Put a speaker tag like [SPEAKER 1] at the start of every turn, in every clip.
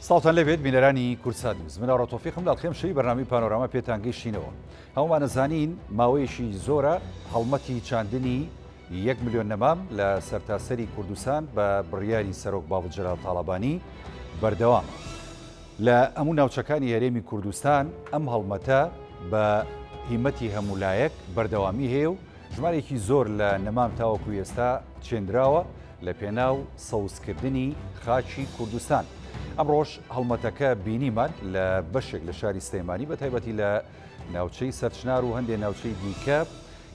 [SPEAKER 1] سڵاوتان لێبێت بینەرانی کوردسات نیوز من ئاڕۆ تۆفیقم لە ئەڵقەی ئەمشەوی بەرنامەی پانۆراما پێتان گەیشتینەوە هەموومان ئەزانین ماوەیەکی زۆرە هەڵمەتی چاندنی یەک ملیۆن نەمام لە سەرتاسەری کوردستان بە بڕیاری سەرۆک باڤڵ جەلال تاڵەبانی بەردەوامە. لە هەموو ناوچەکانی هەرێمی کوردستان ئەم هەڵمەتە بە هیمەتی هەموو لایەک بەردەوامی هەیە و ژمارێکی زۆر لە نەمام تاوەکو ئێستا چێندراوە لە پێناو سەوزکردنی خاکی کوردستان. ئەمڕۆش هەڵمەتەکە بینیمان لە بەشێک لە شاری سلێمانی بە تایبەتی لە ناوچەی سەرچنار و هەندێک ناوچەی دیکە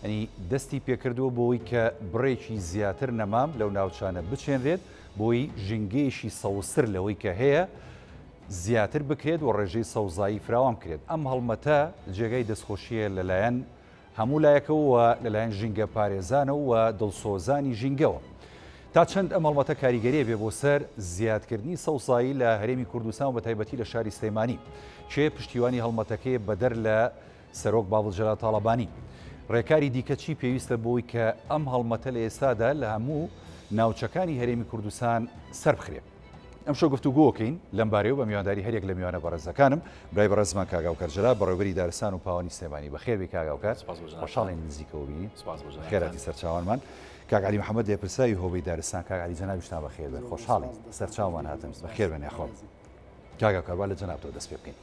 [SPEAKER 1] ینی دەستی پێکردووە بۆی کە بڕێکی زیاتر نەمام لەو ناوچانە بچێنرێت بۆی ژینگەیەکی سەوزتر لەوەی کە هەیە زیاتر بکرێت و ڕێژەی سەوزایی فراوان بکرێت. ئەم هەڵمەتە جێگای دەستخۆشییە لەلایەن هەموو لایەکەوە و لەلایەن ژینگە پارێزانەوە و دڵسۆزانی ژینگەوە. تا چەند ئەم هەڵمەتە کاریگەریە بێ بۆ سەر زیادکردنی سەوزایی لە هەرێمی کوردستان و بەتایبەتی لە شاری سلێمانی؟ کێ پشتیوانی هەڵمەتەکەیە بەدەر لە سەرۆک باڤڵ جەلال تاڵەبانی؟ ڕێکاری دیکە چی پێویستە بۆی کە ئەم هەڵمەتە لە ئێستادا لە هەموو ناوچەکانی هەرێمی کوردستان سەربخرێ؟ ئەمشەو گفتوگۆکەین لەمبارەیەوە بە میوانداری هەریەک لە میوانە بەڕێزەکانم، برای بەڕێزمان کاک هاوکار جەلال بەڕێوەبەری دارستان و پاوانی سلێمانی. بەخێربێی کاک هاوکار، خۆشحاڵین نزیکەوە بینین. بەخێرهاتی سەرچاوانمان. کاک عەلی محەمەد لێپرسراوی هۆبەی دارستان. کاک عەلی جەنابیشتان بەخێربێن، خۆشحاڵین سەرچاومان هاتن. بەخێربێن یاخوا. کاک هاوکار با لە جەنابتەوە دەست پێ بکەین.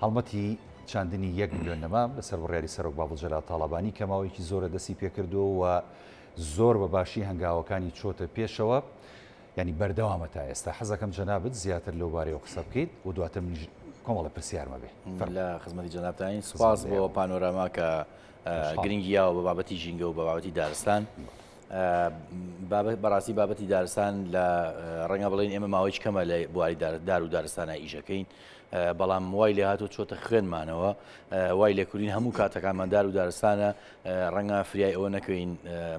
[SPEAKER 1] هەڵمەتی چاندنی یەک ملیۆن نەمام لەسەر بڕیاری سەرۆک باڤڵ جەلال تاڵەبانی کە ماوەیەکی زۆرە دەستی پێکردووە و زۆر بە باشی هەنگاوەکانی چۆتە پێشەوە. یانی بەردەوامە تا ئێستا حەزەکەم جەنابت زیاتر لەو بارەیەوە قسە بکەیت و دواتر منیش کۆمەڵە پرسیارمە بێ.
[SPEAKER 2] لە خزمەتی جەنابتانین سوپاس بۆ پانۆراما کە گرنگی یاوە بە بابەتی ژینگە و بە بابەتی دارستان. بەڕاستی بابەتی دارستان لە ڕەنگە بڵێن ئێمە ماوەی کەمە لە بواری دار و دارستانە ئیشەکەین بەڵام وای لێ هاتۆ چۆتە خوێنمانەوە وای لێکردین هەموو کاتەکانمان دار و دارستانە ڕەنگە فریای ئەوە نەکەین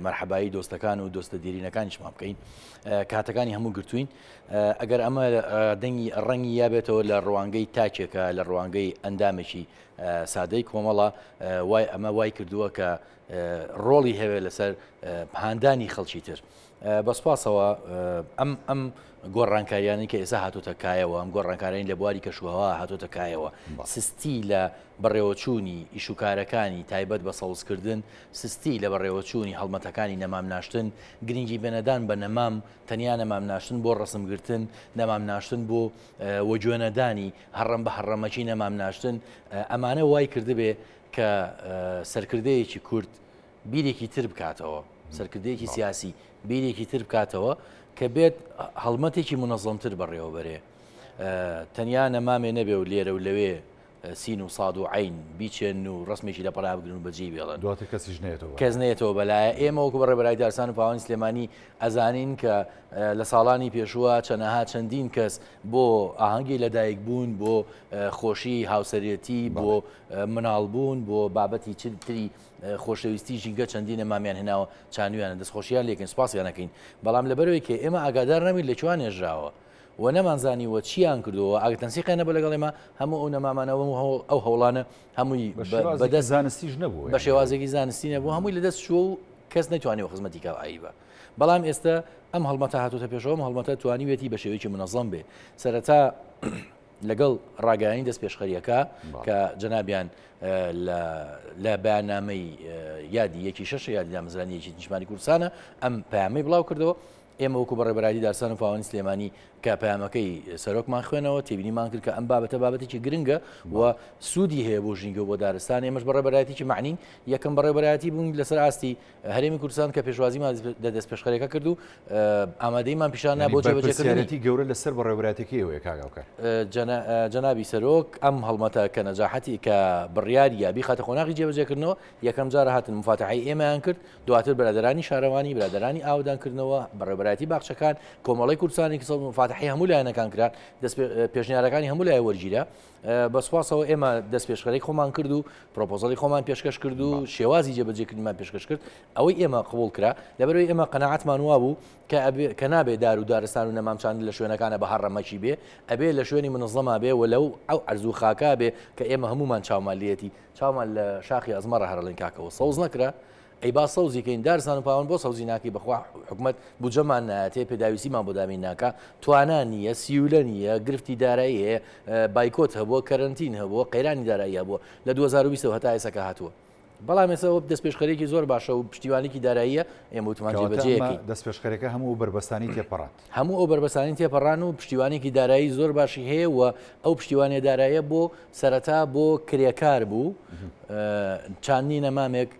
[SPEAKER 2] مەرحەبایی دۆستەکان و دۆستە دێرینەکانیشمان بکەین کاتەکانی هەموو گرتوین ئەگەر ئەمە دەنگی ڕەنگی یابێتەوە لە ڕوانگەی تاکێکە لە ڕوانگەی ئەندامێکی سادەی کۆمەڵە وای ئەمە وای کردووە کە ڕۆڵی هەوێ لەسەر هاندانی خەڵکی تر. بە سوپاسەوە ئەم ئەم گۆڕانکاریانەی کە ئێستا هاتۆتە کایەوە ئەم گۆڕانکاریانی لە بواری کەشوهەوا هاتۆتە کایەوە سستی لە بەڕێوەچوونی ئیشوکارەکانی تایبەت بە سەوزکردن سستی لە بەڕێوەچوونی هەڵمەتەکانی نەمام ناشتن گرنگی پێنەدان بە نەمام تەنیا نەمام ناشتن بۆ ڕەسمگرتن نەمام ناشتن بۆ وەگوێنەدانی هەڕەم بە هەڕەمەکی نەمام ناشتن ئەمانە وای کردبێ کە سەرکردەیەکی کورد بیرێکی تر بکاتەوە، سەرکردەیەکی سیاسی بیرێکی تر بکاتەوە کە بێت هەڵمەتێکی منەزەمتر بەڕێوەبەرێ تەنیا نەمامێ نەبێ و لێرە و لەوێ سین و ساد و عین بیچێن و ڕسمێکی لە پەرا بگرن و بەجێی بێڵن
[SPEAKER 1] دواتر کەسیش نێتەوە
[SPEAKER 2] کەس نێتەوە بەلایە ئێمە وەکو بەڕێوەبەرای دارستان و پاوانی سلێمانی ئەزانین کە لە ساڵانی پێشووە چەنەها چەندین کەس بۆ ئاهەنگی لەدایک بوون بۆ خۆشی هاوسەرێتی بۆ مناڵبوون بۆ بابەتی تری خۆشەویستی ژینگە چەندین نەمامیان هێناوە چانویانە دەستخۆشیان لێکەین سوپاسیان ئەکەین بەڵام لەبەرەوەی کە ئێمە ئاگادار نەبین لە کوێ نێژراوە و نەمانزانیوە چیان کردووە ئاگە تەنسیقیان نەبوو لەگەڵ ئێمە هەموو ئەو نەمامانە و ئەو هەوڵانە هەمووی
[SPEAKER 1] بەدەست زانستیش نەبوو
[SPEAKER 2] بە شێوازێکی زانستی نەبوو هەمووی لەدەست چووە و کەس نەیتوانیوە خزمەتی کاو ئایبە بەڵام ئێستا ئەم هەڵمەتە هاتوتە پێشەوە ئەم هەڵمەتە توانیوێتی بە شێوەیەکی منەظەم بێ سەرەتا لەگەڵ ڕاگەیانی دەستپێشخەریەکە کە جەنابیان لە بەیاننامەی یادی یەکی شەش یادی دامەزرانی یەکێتی نیشتمانی کوردستانە ئەم پەیامەی بڵاو کردەوە ئێمە وەکو بەڕێبەرایەتی دارستان و پاوانی سلێمانی کە پەیامەکەی سەرۆکمان خوێنەوە تێبینیمان کرد کە ئەم بابەتە بابەتێکی گرنگە و سوودی هەیە بۆ ژینگە بۆ دارستان ئێمەش بەڕێبەرایەتێکی معنین یەکەم بەڕێبەرایەتی بوون لەسەر ئاستی هەرێمی کوردستان کە پێشوازیمان لە دەستپێشخەریەکە کرد و ئامادەیمان پیشان نا بۆ
[SPEAKER 1] جێبەجێکردنی گەورە لەسەر بەڕێوەبەرایەتەکەی ئێوەیە کاک هاوکار.
[SPEAKER 2] جەنابی سەرۆک ئەم هەڵمەتە کە نەجاحەتی کە بڕیاریە بیخاتە قۆناغی جێبەجێکردنەوە یەکەم جار هاتن مفاتەحەی ئێمەیان کرد دواتر برادەرانی شارەوانی برادەرانی ئاوەدانکردنەوە بەڕێوەبەرایەتی باخچەکان کۆمەڵەی کوردستانی کە مفاتەحەی هەموو لایەنەکان کرا دەست پێشنیارەکانی هەموو لایە وەرگیرا بە سوپاسەوە ئێمە دەستپێشخەری خۆمان کرد و پرۆپۆزەڵی خۆمان پێشکەش کرد و شێوازی جێبەجێکردنمان پێشکەش کرد ئەوەی ئێمە قبوڵ کرا لەبەرەوەی ئێمە قەناعەتمان وابوو کە کە نابێ دار و دارستان و نەمامچاند لە شوێنەکانە بە هەڕەمەکی بێ ئەبێ لە شوێنی منەزەما بێ و لەو ئەو عەرز و خاکا بێ کە ئێمە هەمومان چاومان لێتی چاومان لە شاخی ئەزمەڕە هەرڵین کاکەوە سەوز نەکرا. ئەی با سەوزی کەین دارستان و پاوان بۆ سەوزی ناکەی بەخوا حکومەت بودجەمان نایەتێ پێداویستیمان بۆ دابین ناکا توانا نییە سیولە نییە گرفتی دارایی هەیە بایکۆت هەبووە کەرەنتین هەبووە قەیرانی دارایی هەبووە لە 2020 هەتا ئێستا کە هاتووە بەڵام ئێستا ئەوە دەستپێشخەرێکی زۆر باشە و پشتیوانێکی داراییە ئێمە وتمان جێبەجێیەکەین.
[SPEAKER 1] دەستپێشخەرەکە هەموو ئەو بەربەستانی تێپەڕاند.
[SPEAKER 2] هەموو ئەو بەربەستانی تێپەڕان و پشتیوانێکی دارایی زۆر باشی هەیە و ئەو پشتیوانیە داراییە بۆ سەرەتا بۆ کرێکار بوو چاندنی نەمامێک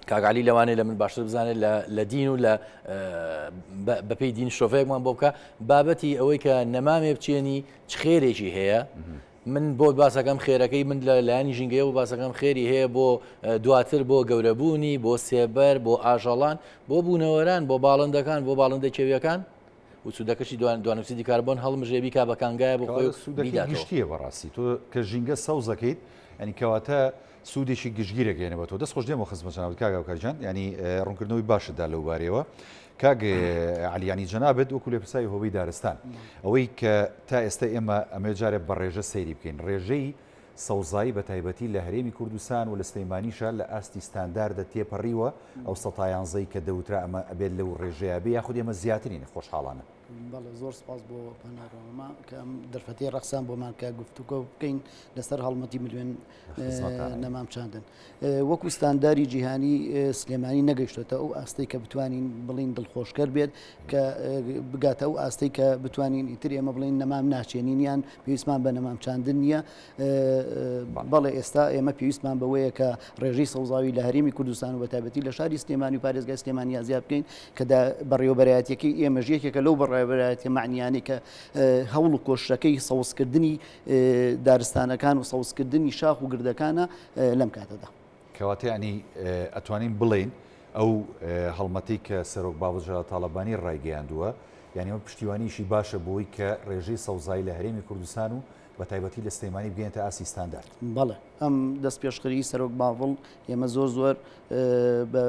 [SPEAKER 2] کاک عەلی لەوانەیە لە من باشتر بزانێت لە دین و لە بەپێی دین شرۆڤەیەکمان بۆ بکە بابەتی ئەوەی کە نەمامێ بچێنی چ خێرێکی هەیە من بۆ باسەکەم خێرەکەی من لە لایەنی ژینگەیە و باسەکەم خێری هەیە بۆ دواتر بۆ گەورەبوونی بۆ سێبەر بۆ ئاژەڵان بۆ بوونەوەران بۆ باڵندەکان بۆ باڵندە کێویەکان و سوودەکەشی دوانۆکسیدی کاربۆن هەڵمژێ بیکا بە کانگایە بۆ خۆی و
[SPEAKER 1] سوودەکەی گشتییە بەڕاستی تۆ کە ژینگە سەوزەکەیت یانی کەواتە سوودێکی گشتگیر ئەگەیەنێ بە تۆ. دەست خۆش دێمەوە خزمەت جەنابت کاک هاوکار گیان یانی ڕوونکردنەوەی باشت دا لەو بارەیەوە. کاک عەلی یانی جەنابت وەکو لێپرسراوی هۆبەی دارستان ئەوەی کە تا ئێستا ئێمە ئەمەوێ جارێ بە ڕێژە سەیری بکەین ڕێژەی سەوزایی بە تایبەتی لە هەرێمی کوردستان و لە سلێمانیشا لە ئاستی ستانداردە تێپەڕیوە ئەو سەتا یانزەی کە دەوترا ئەمە ئەبێت لەو ڕێژەیە بێ یاخود ئێمە زیاترین خۆشحاڵانە.
[SPEAKER 3] بەڵێ زۆر سپاس بۆ پانۆراما کە ئەم دەرفەتەی ڕەخسان بۆمان کە گفتوگۆ بکەین لەسەر هەڵمەتی ملیۆن نەمام چاندن وەکو ستانداری جیهانی سلێمانی نەگەیشتۆتە ئەو ئاستەی کە بتوانین بڵین دڵخۆشکەر بێت کە بگاتە ئەو ئاستەی کە بتوانین ئیتر ئێمە بڵین نەمام ناچێنین یان پێویستمان بە نەمام چاندن نییە بەڵێ ئێستا ئێمە پێویستمان بەوەیە کە ڕێژەی سەوزاوی لە هەرێمی کوردستان و بەتایبەتی لە شاری سلێمانی و پارێزگای سلێمانی زیاد بکەین کە بەڕێوەبەرایەتیەکەی ئێمەش یەکێکە لەو بەڕێوەبەرایەتیە مەعنیانەی کە هەوڵ و کۆششەکەی سەوزکردنی دارستانەکان و سەوزکردنی شاخ و گردەکانە لەم کاتەدا.
[SPEAKER 1] کەواتە یانی ئەتوانین بڵێین ئەو هەڵمەتەی کە سەرۆک باڤڵ جەلال تاڵەبانی ڕایگەیاندووە یانی ئەمە پشتیوانییەکی باشە بۆی کە ڕێژەی سەوزایی لە هەرێمی کوردستان و بە تایبەتی لە سلێمانی بگەیەنێتە ئاستی ستاندارد.
[SPEAKER 3] بەڵێ ئەم دەستپێشخەریی سەرۆک باڤڵ ئێمە زۆر زۆر بە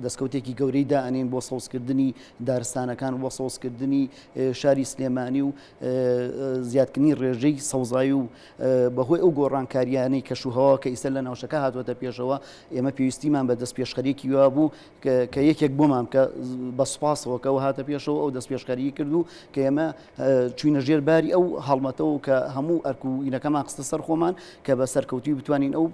[SPEAKER 3] دەستکەوتێکی گەورەی دائەنێین بۆ سەوزکردنی دارستانەکان بۆ سەوزکردنی شاری سلێمانی و زیادکردنی ڕێژەی سەوزایی و بەهۆی ئەو گۆڕانکاریانەی کەشوهەوا کە ئیستا لە ناوچەکە هاتووەتە پێشەوە ئێمە پێویستیمان بە دەستپێشخەریەکی وا بوو کە یەکێک بۆمان کە بە سوپاسەوە کە ئەو هاتە پێشەوە ئەو دەستپێشخەریی کرد و کە ئێمە چوینە ژێر باری ئەو هەڵمەتەوە کە هەموو ئەرک و ئینەکەمان خستە سەر خۆمان کە بە سەرکەوتووی بتوانین ئەو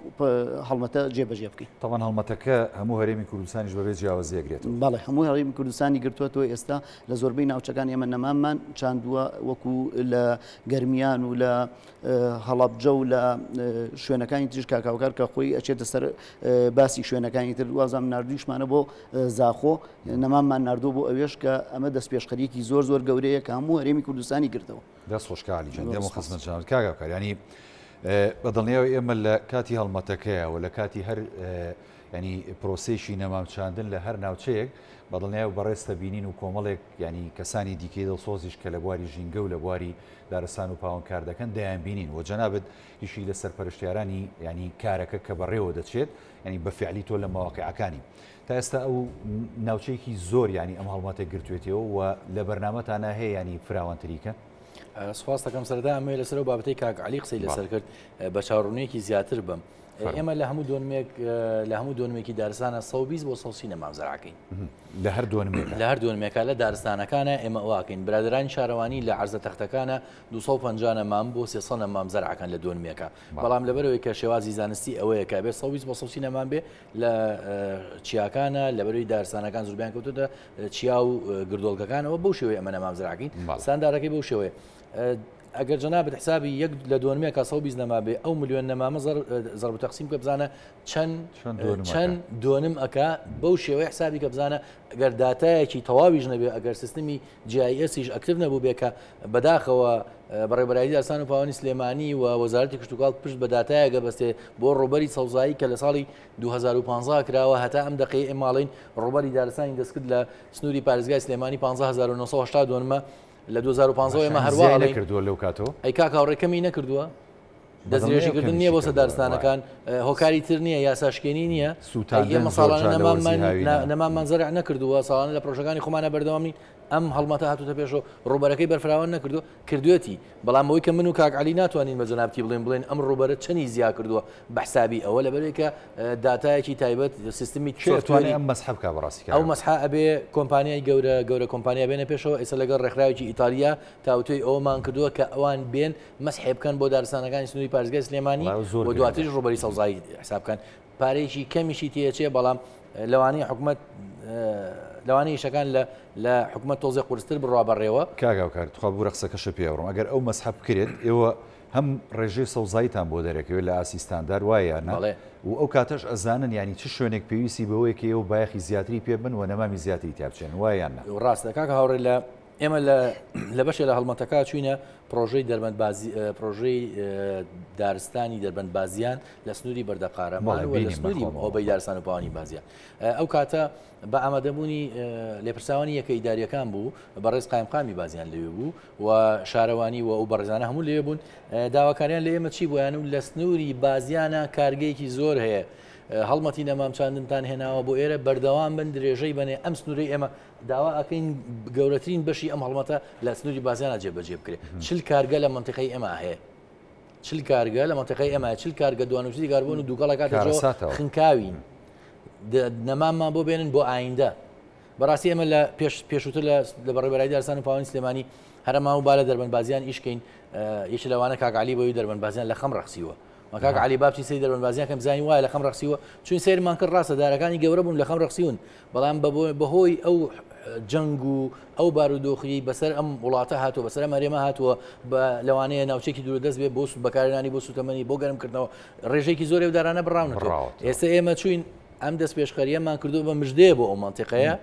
[SPEAKER 3] هەڵمەتە جێبەجێ بکەین.
[SPEAKER 1] تەبعەن هەڵمەتەکە هەموو هەرێمی کوردستانیش بەبێ جیاوازی ئەگرێتەوە.
[SPEAKER 3] بەڵێ هەموو هەرێمی کوردستانی گرتووەتەوە، ئێستا لە زۆربەی ناوچەکان ئێمە نەماممان چاندووە وەکو لە گەرمیان و لە هەڵەبجە و لە شوێنەکانی تریش کاک هاوکار کە خۆی ئەچێتە سەر باسی شوێنەکانی تر وازام ناردوویشمانە بۆ زاخۆ نەماممان ناردووە بۆ ئەوێش کە ئەمە دەستپێشخەریەکی زۆر زۆر گەورەیە کە هەموو هەرێمی کوردستانی گرتەوە.
[SPEAKER 1] دەست خۆش کاک عەلی جان دێمەوە خزمەت جەنابت کاک هاوکار یانی بە دڵنیاوە ئێمە لە کاتی هەڵمەتەکەیە و لە کاتی هەر ینی پرۆسێکی نەمام چاندن لە هەر ناوچەیەک بە دڵنیاوە بەڕێزتە بینین و کۆمەڵێک ینی کەسانی دیکەی دڵسۆزیش کە لە بواری ژینگە و لە بواری دارستان و پاوەن کار دەکەن دەیان بینین و جەنابت یشی لە سەرپەرشتیارانی ینی کارەکە کە بەڕێوە دەچێت ینی بە فعلی تۆ لە مەواقعەکانی تا ئێستا ئەو ناوچەیەکی زۆر ینی ئەم هەڵمەتە گرتوێتەوە و لە بەرنامەتانە هەیە ینی فراوانتری کەن؟
[SPEAKER 2] سوپاس دەکەم سەرەتا ئەمەوێ لەسەر ئەو بابەتەی کاک عەلی قسەی لەسەر کرد بە چاوڕوونیەکی زیاتر بم ئێمە لە هەموو دۆنمێک لە هەموو دۆنمێکی دارستانە 120 بۆ 130 نەمام زەرعەکەین
[SPEAKER 1] لە هەر دۆنمێک
[SPEAKER 2] لە هەر دۆنمێکە لە دارستانەکانە ئێمە ئەوواکەین برادرانی شارەوانی لە عەرزە تەختەکانە 250 نەمام بۆ 300 نەمام زەرعەکەن لە دۆنمێکە بەڵام لەبەرەوەی کە شێوازی زانستی ئەوەیە کە بێ 120 بۆ 130 نەمام بێ لە چیاکانە لەبەرەوەی دارستانەکان زوربیان کەوتوتە چیا و گردۆڵکەکانەوە بەو شێوەیە ئەمە نەمام زراکەین ساندارەکەی بەو شێوەیە ئەگەر جەنابت حسابی یەک لە دۆنمێکە 120 نەما بێ ئەو ملیۆن نەمامە زەرب تەقسیم کە بزانە چەند چەند دۆنم ئەک بەو شێوەی حسابی کە بزانە ئەگەر داتایەکی تەواویش نەبێ ئەگەر سیستمی GIS یش active نەبوو بێ کە بەداخەوە بەڕێوەبەرایەتی دارستان و پاوانی سلێمانی و وەزارەتی کشتوکاڵ پشت بە داتایەک ئەبەستێ بۆ ڕووبەری سەوزایی کە لە ساڵی 2015 کراوە هەتا ئەم دەقەی ئێمە ئەڵێین ڕووبەری دارستانی دەستکرد لە سنووری پارێزگای سلێمانی 15980 دۆنمە لە 2015 ئێمە هەروا
[SPEAKER 1] نەکردووە لەو کاتەوە
[SPEAKER 2] ئەی کاک هاوڕێ کەمی نەکردووە؟ دەستدرێژیکردن نییە بۆ سەر دارستانەکان هۆکاری تر نییە یاساشکێنی نییە ئێمە ساڵانە نەماممان زەرع نەکردووە ساڵانە لە پرۆژەکانی خۆمانە بەردەوام نین ئەم هەڵمەتە هاتوتە پێشەوە ڕووبەرەکەی بەرفراوان نەکردو کردوێتی بەڵام ئەوەی کە من و کاک علی ناتوانین بە جەنابتی بڵێن بڵێن ئەم ڕووبەرە چەنی زیا کردووە بە حسابی ئەوە لەبەرێک کە داتایەکی تایبەت سیستمی
[SPEAKER 1] چۆتوانێت ئەم مەسحە بکە بەڕاستی
[SPEAKER 2] ئەو مەسحە ئەبێ کۆمپانیای گەورە گەورە کۆمپانیا بێنە پێشەوە ئێستا لەگەڵ ڕێکخراوێکی ئیتالیا تاوتوێی ئەوەمان کردووە کە ئەوان بێن مەسحێ بکەن بۆ دارستانەکانی سنووری پارێزگای سلێمانی و دواتریش ڕووبەری سەوزایی حساب بکەن پارەیەکی کەمیشی تێچێ بەڵام لەوانەیە حکومت لەوانەیە ئیشەکان لە لە حکومت تۆزێ قورستر بڕوا بەڕێوە.
[SPEAKER 1] کاک هاوکار تخوا بورە قسەکەشە پێ ئەڕۆم ئەگەر ئەو مەسحە بکرێت ئێوە هەم ڕێژەی سەوزاییتان بۆ دەرەکەوێت لە ئاستی ستاندار وایە یان نا
[SPEAKER 2] بەڵێ.
[SPEAKER 1] و ئەو کاتەش ئەزانن یانی چ شوێنێک پێویستی بەوەیە کە ئێوە بایەخی زیاتری پێ بن و نەمامی زیاتری تیا بچێنن وایە یان نا؟
[SPEAKER 2] ڕاستە کاکە هاوڕێ لە ئێمە لە لە بەشێ لە هەڵمەتەکە چوینە پرۆژەی دەربەند بازی پرۆژەی دارستانی دەربەند بازیان لە سنووری بەردەقارەمان و لە سنووری هۆبەی دارستان و پاوانی بازیان ئەو کاتە بە ئامادەبوونی لێپرساوانی یەکە ئیداریەکان بوو بەڕێز قایمقامی بازیان لەوێ بوو و شارەوانی و ئەو بەڕێزانە هەموو لەوێ بوون داواکاریان لە ئێمە چی بۆیان و لە سنووری بازیانە کارگەیەکی زۆر هەیە هەڵمەتی نەمام چاندنتان هێناوە بۆ ئێرە بەردەوام بن درێژەی بنێ ئەم سنووری ئێمە داوا ئەکەین گەورەترین بەشی ئەم هەڵمەتە لە سنووری بازیانە جێبەجێ بکرێت چل کارگە لە منتیقەی ئێمە هەیە چل کارگە لە منتیقەی ئێمە چل کارگە دوانوسری کاربۆن و دووکەڵە کاتەوە خنکاوین نەماممان بۆ بێنن بۆ ئایندە بەڕاستی ئێمە لە پێش پێشووتر لە لە بەڕێوەبەرایەتی دارستان و پاوانی سلێمانی هەرەما و با لە دەربەند بازیان ئیشکەین یەکێ لەوانە کاک عەلی بۆی دەربەند بازیان لە خەم ڕەخسیوە ما کاک عەلی با بچین سەیری دەربەند بازیان کەم بزانین وایە لە خەم ڕەخسیوە چون سەیرمان کرد ڕاستە دارەکانی گەورە بوون لە خەم ڕەخسیون بەڵام بەهۆی ئەو جەنگ و ئەو بارودۆخی بەسەر ئەم وڵاتە هاتووە بەسەر ئەم هەرێمە هاتووە بە لەوانەیە ناوچێکی دوورە دەست بێ بۆ بەکارهێنانی بۆ سوتەمەنی بۆ گەرمکردنەوە ڕێژەیەکی زۆر ئەو دارانە بڕاونەتەوە ئێستا ئێمە چوین ئەم دەستپێشخەرییەمان کردووە بە مژدەیە بۆ ئەو مەنتیقەیە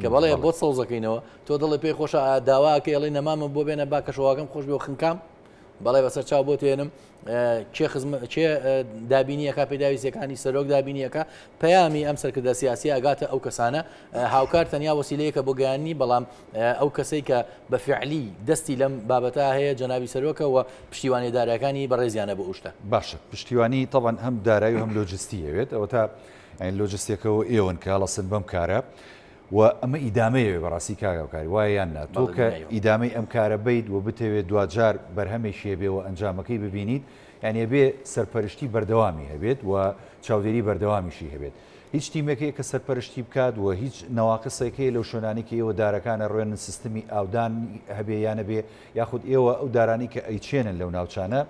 [SPEAKER 2] کە بەڵێ بۆت سەوزەکەینەوە تۆ دڵی پێی خۆشە داواکەی ئەڵێ نەمامە بۆ بێنە با کەشەواکەم خۆش بێ و خنکام بەڵێ بەسەر چاو بۆ تێنم کێ خزم کێ دابینیەکە پێداویستەکانی سەرۆک دابینیەکە پەیامی ئەم سەرکردە سیاسی ئەگاتە ئەو کەسانە هاوکار تەنیا وەسیلەیەکە بۆ گەیاننی بەڵام ئەو کەسەی کە بە فعلی دەستی لەم بابەتە هەیە جەنابی سەرۆکە و پشتیوانی دارەکانی بەڕێزیانە بۆ ئەو شتە.
[SPEAKER 1] باشە پشتیوانی تەبعەن هەم دارایی و هەم لۆجستی ئەوێت ئەوەتا یانی لۆجستیەکەوە ئێوەن کە هەڵەسن بەم کارە و ئەمە ئیدامەی ئەوێ بەڕاستی کاک هاوکاری وایە یان نا تۆ کە ئیدامەی ئەم کارە بیت و بتەوێت دواجار بەرهەمێکی هەبێ و ئەنجامەکەی ببینیت یانی ئەبێ سەرپەرشتی بەردەوامی هەبێت و چاودێری بەردەوامیشی هەبێت هیچ تیمێک هەیە کە سەرپەرشتی بکات و هیچ نەواقسێک هەیە لەو شوێنانەی کە ئێوە دارەکان ئەڕوێنن سیستمی ئاودان هەبێ یا نەبێ یاخود ئێوە ئەو دارانەی کە ئەیچێنن لەو ناوچانە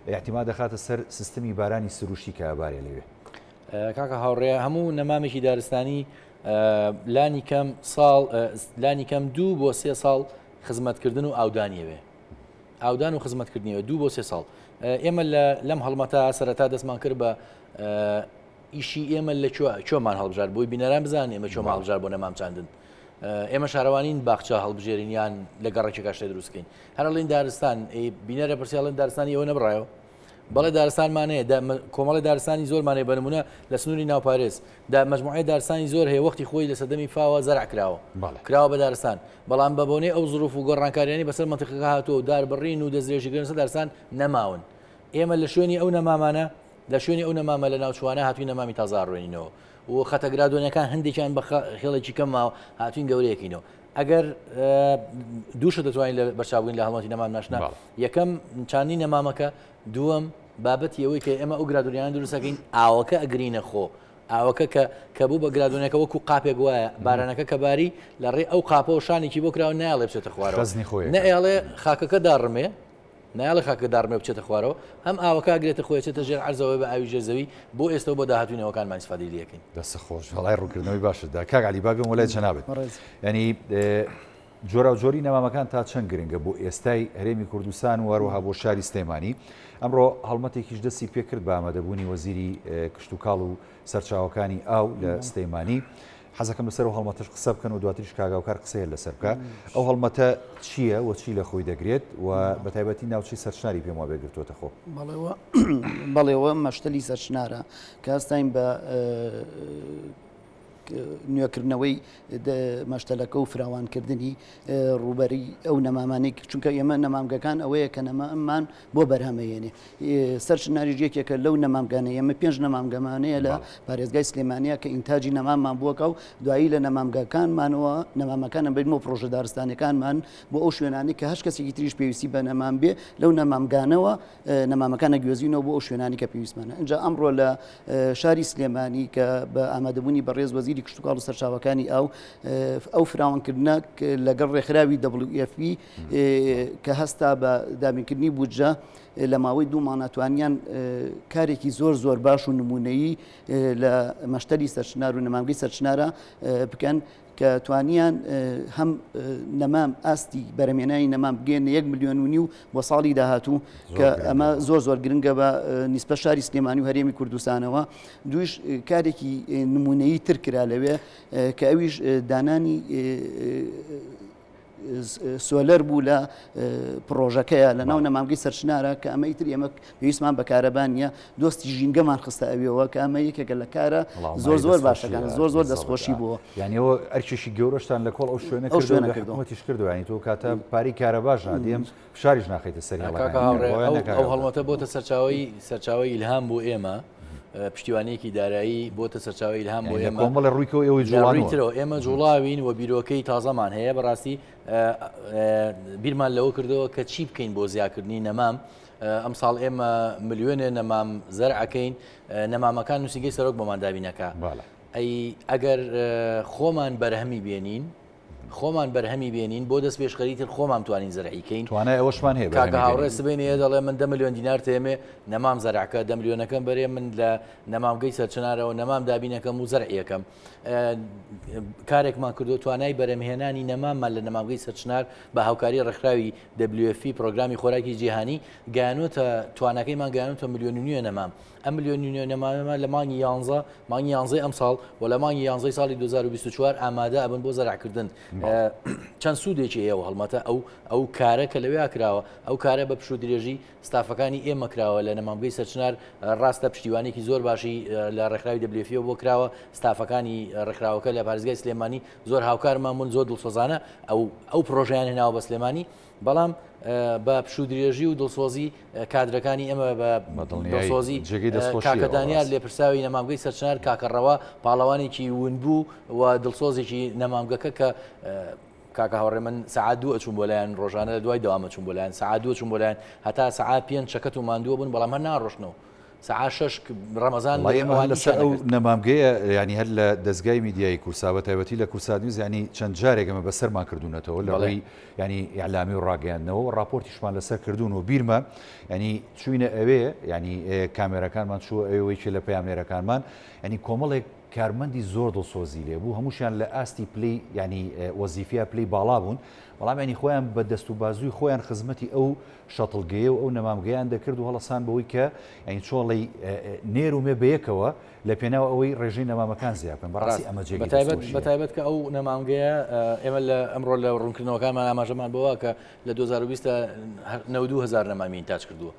[SPEAKER 1] ئیعتیماد دەخاتە سەر سیستمی بارانی سروشتی کە ئەبارێ لەوێ؟
[SPEAKER 2] کاکە هاوڕێ هەموو نەمامێکی دارستانی لانی کەم ساڵ لانی کەم دوو بۆ سێ ساڵ خزمەتکردن و ئاودانیەوێ ئاودان و خزمەتکردنیەوە دوو بۆ سێ ساڵ ئێمە لەم هەڵمەتە سەرەتا دەستمان کرد بە ئیشی ئێمە لە کوێمان هەڵبژارد بۆی بینەران بزانن ئێمە کوێمان هەڵبژارد بۆ نەمام چاندن ئێمە شارەوانین باخچە هەڵبژێرین یان لە گەڕەکێکا شتێ دروستکەین هەر ئەڵێن دارستان بینەرە پرسیاڵێن دارستانی ئەوە نەبڕایەوە بەڵێ دارستانمان هەیە کۆمەڵی دارستانی زۆرمان هەیە بە نمونە لە سنووری ناوپارێز دا مەجموعەی دارستانی زۆر هەیە وەختی خۆی لە سەردەمی فاوە زەرع کراوە کراوە بە دارستان بەڵام بە بۆنەی ئەو زروف و گۆڕانکاریانی بەسەر مەنتیقەکە هاتووە و داربڕین و دەستدرێژیکردن سەر دارستان نەماون ئێمە لە شوێنی ئەو نەمامانە لە شوێنی ئەو نەمامە لەناوچووانە هاتووین نەمامی تازە ئەڕوێنینەوە و خەتە گرادۆنەکان هەندێکیان بە خێڵێکی کەم ماوە هاتووین گەورەیەکینەوە. ئەگەر دوو شت دەتوانین لە بەرچاوگرین لە هەڵمەتی نەمام ناشنا یەکەم چاندنی نەمامەکە دووەم بابەتی ئەوەی کە ئێمە ئەو گرادۆنیانە دروستەکەین ئاوەکە ئەگرینە خۆ ئاوەکە کە کە بوو بە گرادۆنەکە وەکو قاپێک وایە بارانەکە کە باری لە ڕێ ئەو قاپەوە شانێکی بۆ کراوە نایڵێ بچێتە خوارەوە نەئێڵێ خاکەکە داڕمێ نایەڵێ خاکەکە داڕمێ و بچێتە خوارەوە، هەم ئاوەکە ئەگرێتە خۆی ئەچێتە ژێر عەرزەوە بە ئاوی ژێر زەوی، بۆ ئێستە و بۆ داهاتووی نەوەکانمان ئیسفادەی لێ ئەکەین.
[SPEAKER 1] دەستت خۆش وەڵای ڕوونکردنەوەی باشت دا. کاک عەلی با بێمەوە لای جەنابت. یانی جۆراوجۆری نەمامەکان تا چەند گرنگە بۆ ئێستای هەرێمی کوردستان و هەروەها بۆ شاری سلێمانی؟ ئەمڕۆ هەڵمەتێکیش دەستی پێکرد بە ئامادەبوونی وەزیری کشتوکاڵ و سەرچاوەکانی ئاو لە سلێمانی. حەزەکەم لەسەر ئەو هەڵمەتەش قسە بکەن و دواتریش کاک هاوکار قسەیە لەسەر بکە. ئەو هەڵمەتە چییە و چی لە خۆی دەگرێت و بە تایبەتی ناوچەی سەرچناری پێم وابێ گرتووەتە خۆ؟
[SPEAKER 3] بەڵێ ئەوە مەشتەلی سەرچنارە کە هەستاین بە. نوێکردنەوەی مەشتەلەکە و فراوانکردنی ڕووبەری ئەو نەمامانەی چونکە ئێمە نەمامگەکان ئەوەیە کە نەمامان بۆ بەرهەمەیەنێ سەر چناریش یەکێکە لەو نەمامگانە ئێمە پێنج نەمامگەمانەیە لە پارێزگای سلێمانیا کە ئینتاجی نەماممان بووەکە و دوایی لە نەمامگەکانمانەوە نەمامەکانە بین بۆ پرۆژە دارستانەکانمان بۆ ئەو شوێنانی کە هەر کەسێکی تریش پێویستی بە نەمام بێ لەو نەمامگانەوە نەمامەکان ئەگوێزینەوە بۆ ئەو شوێنانی کە پێویستمانە. ئینجا ئەمڕۆ لە شاری سلێمانی کە بە ئامادەبوونی بەڕێز وەزیری کشتوکاڵ و سەرچاوەکانی ئاو ئەو فراوانکردنە لەگەڵ ڕێکخراوی WFP کە هەستا بە دابینکردنی بودجە لە ماوەی دوو مانگا توانیان کارێکی زۆر زۆر باش و نمونەیی لە مەشتەلی سەرچنار و نەمامگەی سەرچنارە بکەن کە توانیان هەم نەمام ئاستی بەرەمێنانی نەمام بگەێنە یەک ملیۆن و نیو بۆ ساڵی داهاتوو کە ئەمە زۆر زۆر گرنگە بە نیسبە شاری سلێمانی و هەرێمی کوردستانەوە دووش کارێکی نمونەیی تر کرا لەوێ کە ئەویش دانانی سۆلەر بوو لە پڕۆژەکەیە لە ناو نەمامگەی سەرچنارە کە ئەمە ئیتر ئێمە پێویستمان بە کارەبا نییە دۆستی ژینگەمان خستە ئەوێەوە کە ئەمە یەکێکە لە کارە زۆر زۆر باشەکان زۆر زۆر دەستخۆشی بووە
[SPEAKER 1] یعنی ئەوە ئەرکێکی گەورەشتان لە کۆڵ ئەو شوێنە ئەو شوێنە کردوتیش کردو ینی تۆ کاتە پارەی کارەباش نادێم فشاریش ناخیتە سەر
[SPEAKER 2] ئەو هەڵمەتە بۆتە سەرچاوی سەرچاوی ئیلهام بۆ ئێمە پشتیوانیەکی دارایی بۆتە سەرچاوی ئیلهام بۆ ئێمە
[SPEAKER 1] کۆمەڵە ڕوویکەوە ئێوەی جوڵانەوە
[SPEAKER 2] ئێمە جوڵاوین و بیرۆکەی تازەمان هەیە بەڕاستی بیرمان لەوە کردەوە کە چی بکەین بۆ زیاکردنی نەمام ئەمساڵ ئێمە ملیۆنێ نەمام زەرعەکەین نەمامەکان نووسینگەی سەرۆک بۆمان دابینەکە ئەی ئەگەر خۆمان بەرهەمی بێنین خۆمان بەرهەمی بێنین بۆ دەست پێشخەری تر خۆمان توانین زەرعی کەین
[SPEAKER 1] توانای ئەوەشمان هەیە
[SPEAKER 2] کاکە هاوڕێ سبەینێ دەڵێ من دە ملیۆن دینار تێمێ نەمام زەرعکە دە ملیۆنەکەم بەرێ من لە نەمامگەی سەرچنارەوە نەمام دابینەکەم و زەرعیەکەم کارێکمان کردو توانای بەرەمهێنانی نەماممان لە نەمامگەی سەرچنار بە هاوکاری ڕێکخراوی WFP پرۆگرامی خۆراکی جیهانی گەیانوتە تواناکەیمان گەیانوتە ملیۆن و نیوە نەمام ئەم ملیۆن و نیوە نەمامە لە مانگی یانزە مانگی یانزەی ئەمساڵ و لە مانگی یانزەی ساڵی 2024 ئامادە ئەبن بۆ زەرعکردن چەند سوودێکی هەیە و هەڵمەتە ئەو ئەو کارە کە لەوێ کراوە ئەو کارە بە پشوو درێژی ستافەکانی ئێمە کراوە لە نەمامگەی سەرچنار ڕاستە پشتیوانێکی زۆر باشی لە ڕێکخراوی WFP یەوە بۆ کراوە ستافەکانی ڕێکخراوەکە لە پارێزگای سلێمانی زۆر هاوکارمان بوون زۆر دڵسۆزانە ئەو ئەو پرۆژیان هێناوە بە سلێمانی بەڵام بە پشوودرێژی و دڵسۆزی کادرەکانی ئێمە بە دڵسۆزی کاکە دانیار لێپرساوی نەمامگەی سەرچنار کاکە ڕەوا پاڵەوانێکی ونبوو و دڵسۆزێکی نەمامگەکە کە کاکە هاوڕێ من سەعات دوو ئەچوم بۆ لایەن ڕۆژانە لە دوای دەوام ئەچوم بۆ لایەن سەعات دوو ئەچوم بۆ لایەن هەتا سەعات پێنج چەکەت و ماندووە بوون بەڵام هەر ناڕۆشتنەوە سەعات شەش ڕەمەزان
[SPEAKER 1] وەڵای ئێمە هەر لەسەر ئەو نەمامگەیە یانی هەر لە دەزگای میدیایی کورسا بە تایبەتی لە کورسات نیوز یانی چەند جارێک ئەمە بەسەرمان کردوونەتەوە لە ڕووی یانی ئیعلامی و ڕاگەیاندنەوە و ڕاپۆرتیشمان لەسەر کردوون و بیرمە یانی چووینە ئەوێ یانی کامێراکانمان چووە ئەوێ و یەکێ لە پەیامنێرەکانمان یانی کۆمەڵێک کارمەندی زۆر دڵسۆزی لێ بوو هەمووشیان لە ئاستی پلەی یانی وەزیفیا پلەی باڵا بوون بەڵام یانی خۆیان بە دەست و بازووی خۆیان خزمەتی ئەو شەتڵگەیە و ئەو نەمامگەیان دەکرد و هەڵەسان بەوەی کە یانی چۆڵی نێر و مێ بەیەکەوە لە پێناو ئەوەی ڕێژەی نەمامەکان زیاد بکەن بەڕاستی ئەمە جێگەی دەستخۆشیە.
[SPEAKER 2] بەتایبەت کە ئەو نەمامگەیە ئێمە لە ئەمڕۆ لە ڕوونکردنەوەکانمان ئاماژەمان بەوە کە لە 2020 92 هەزار نەمامی ئینتاج کردووە.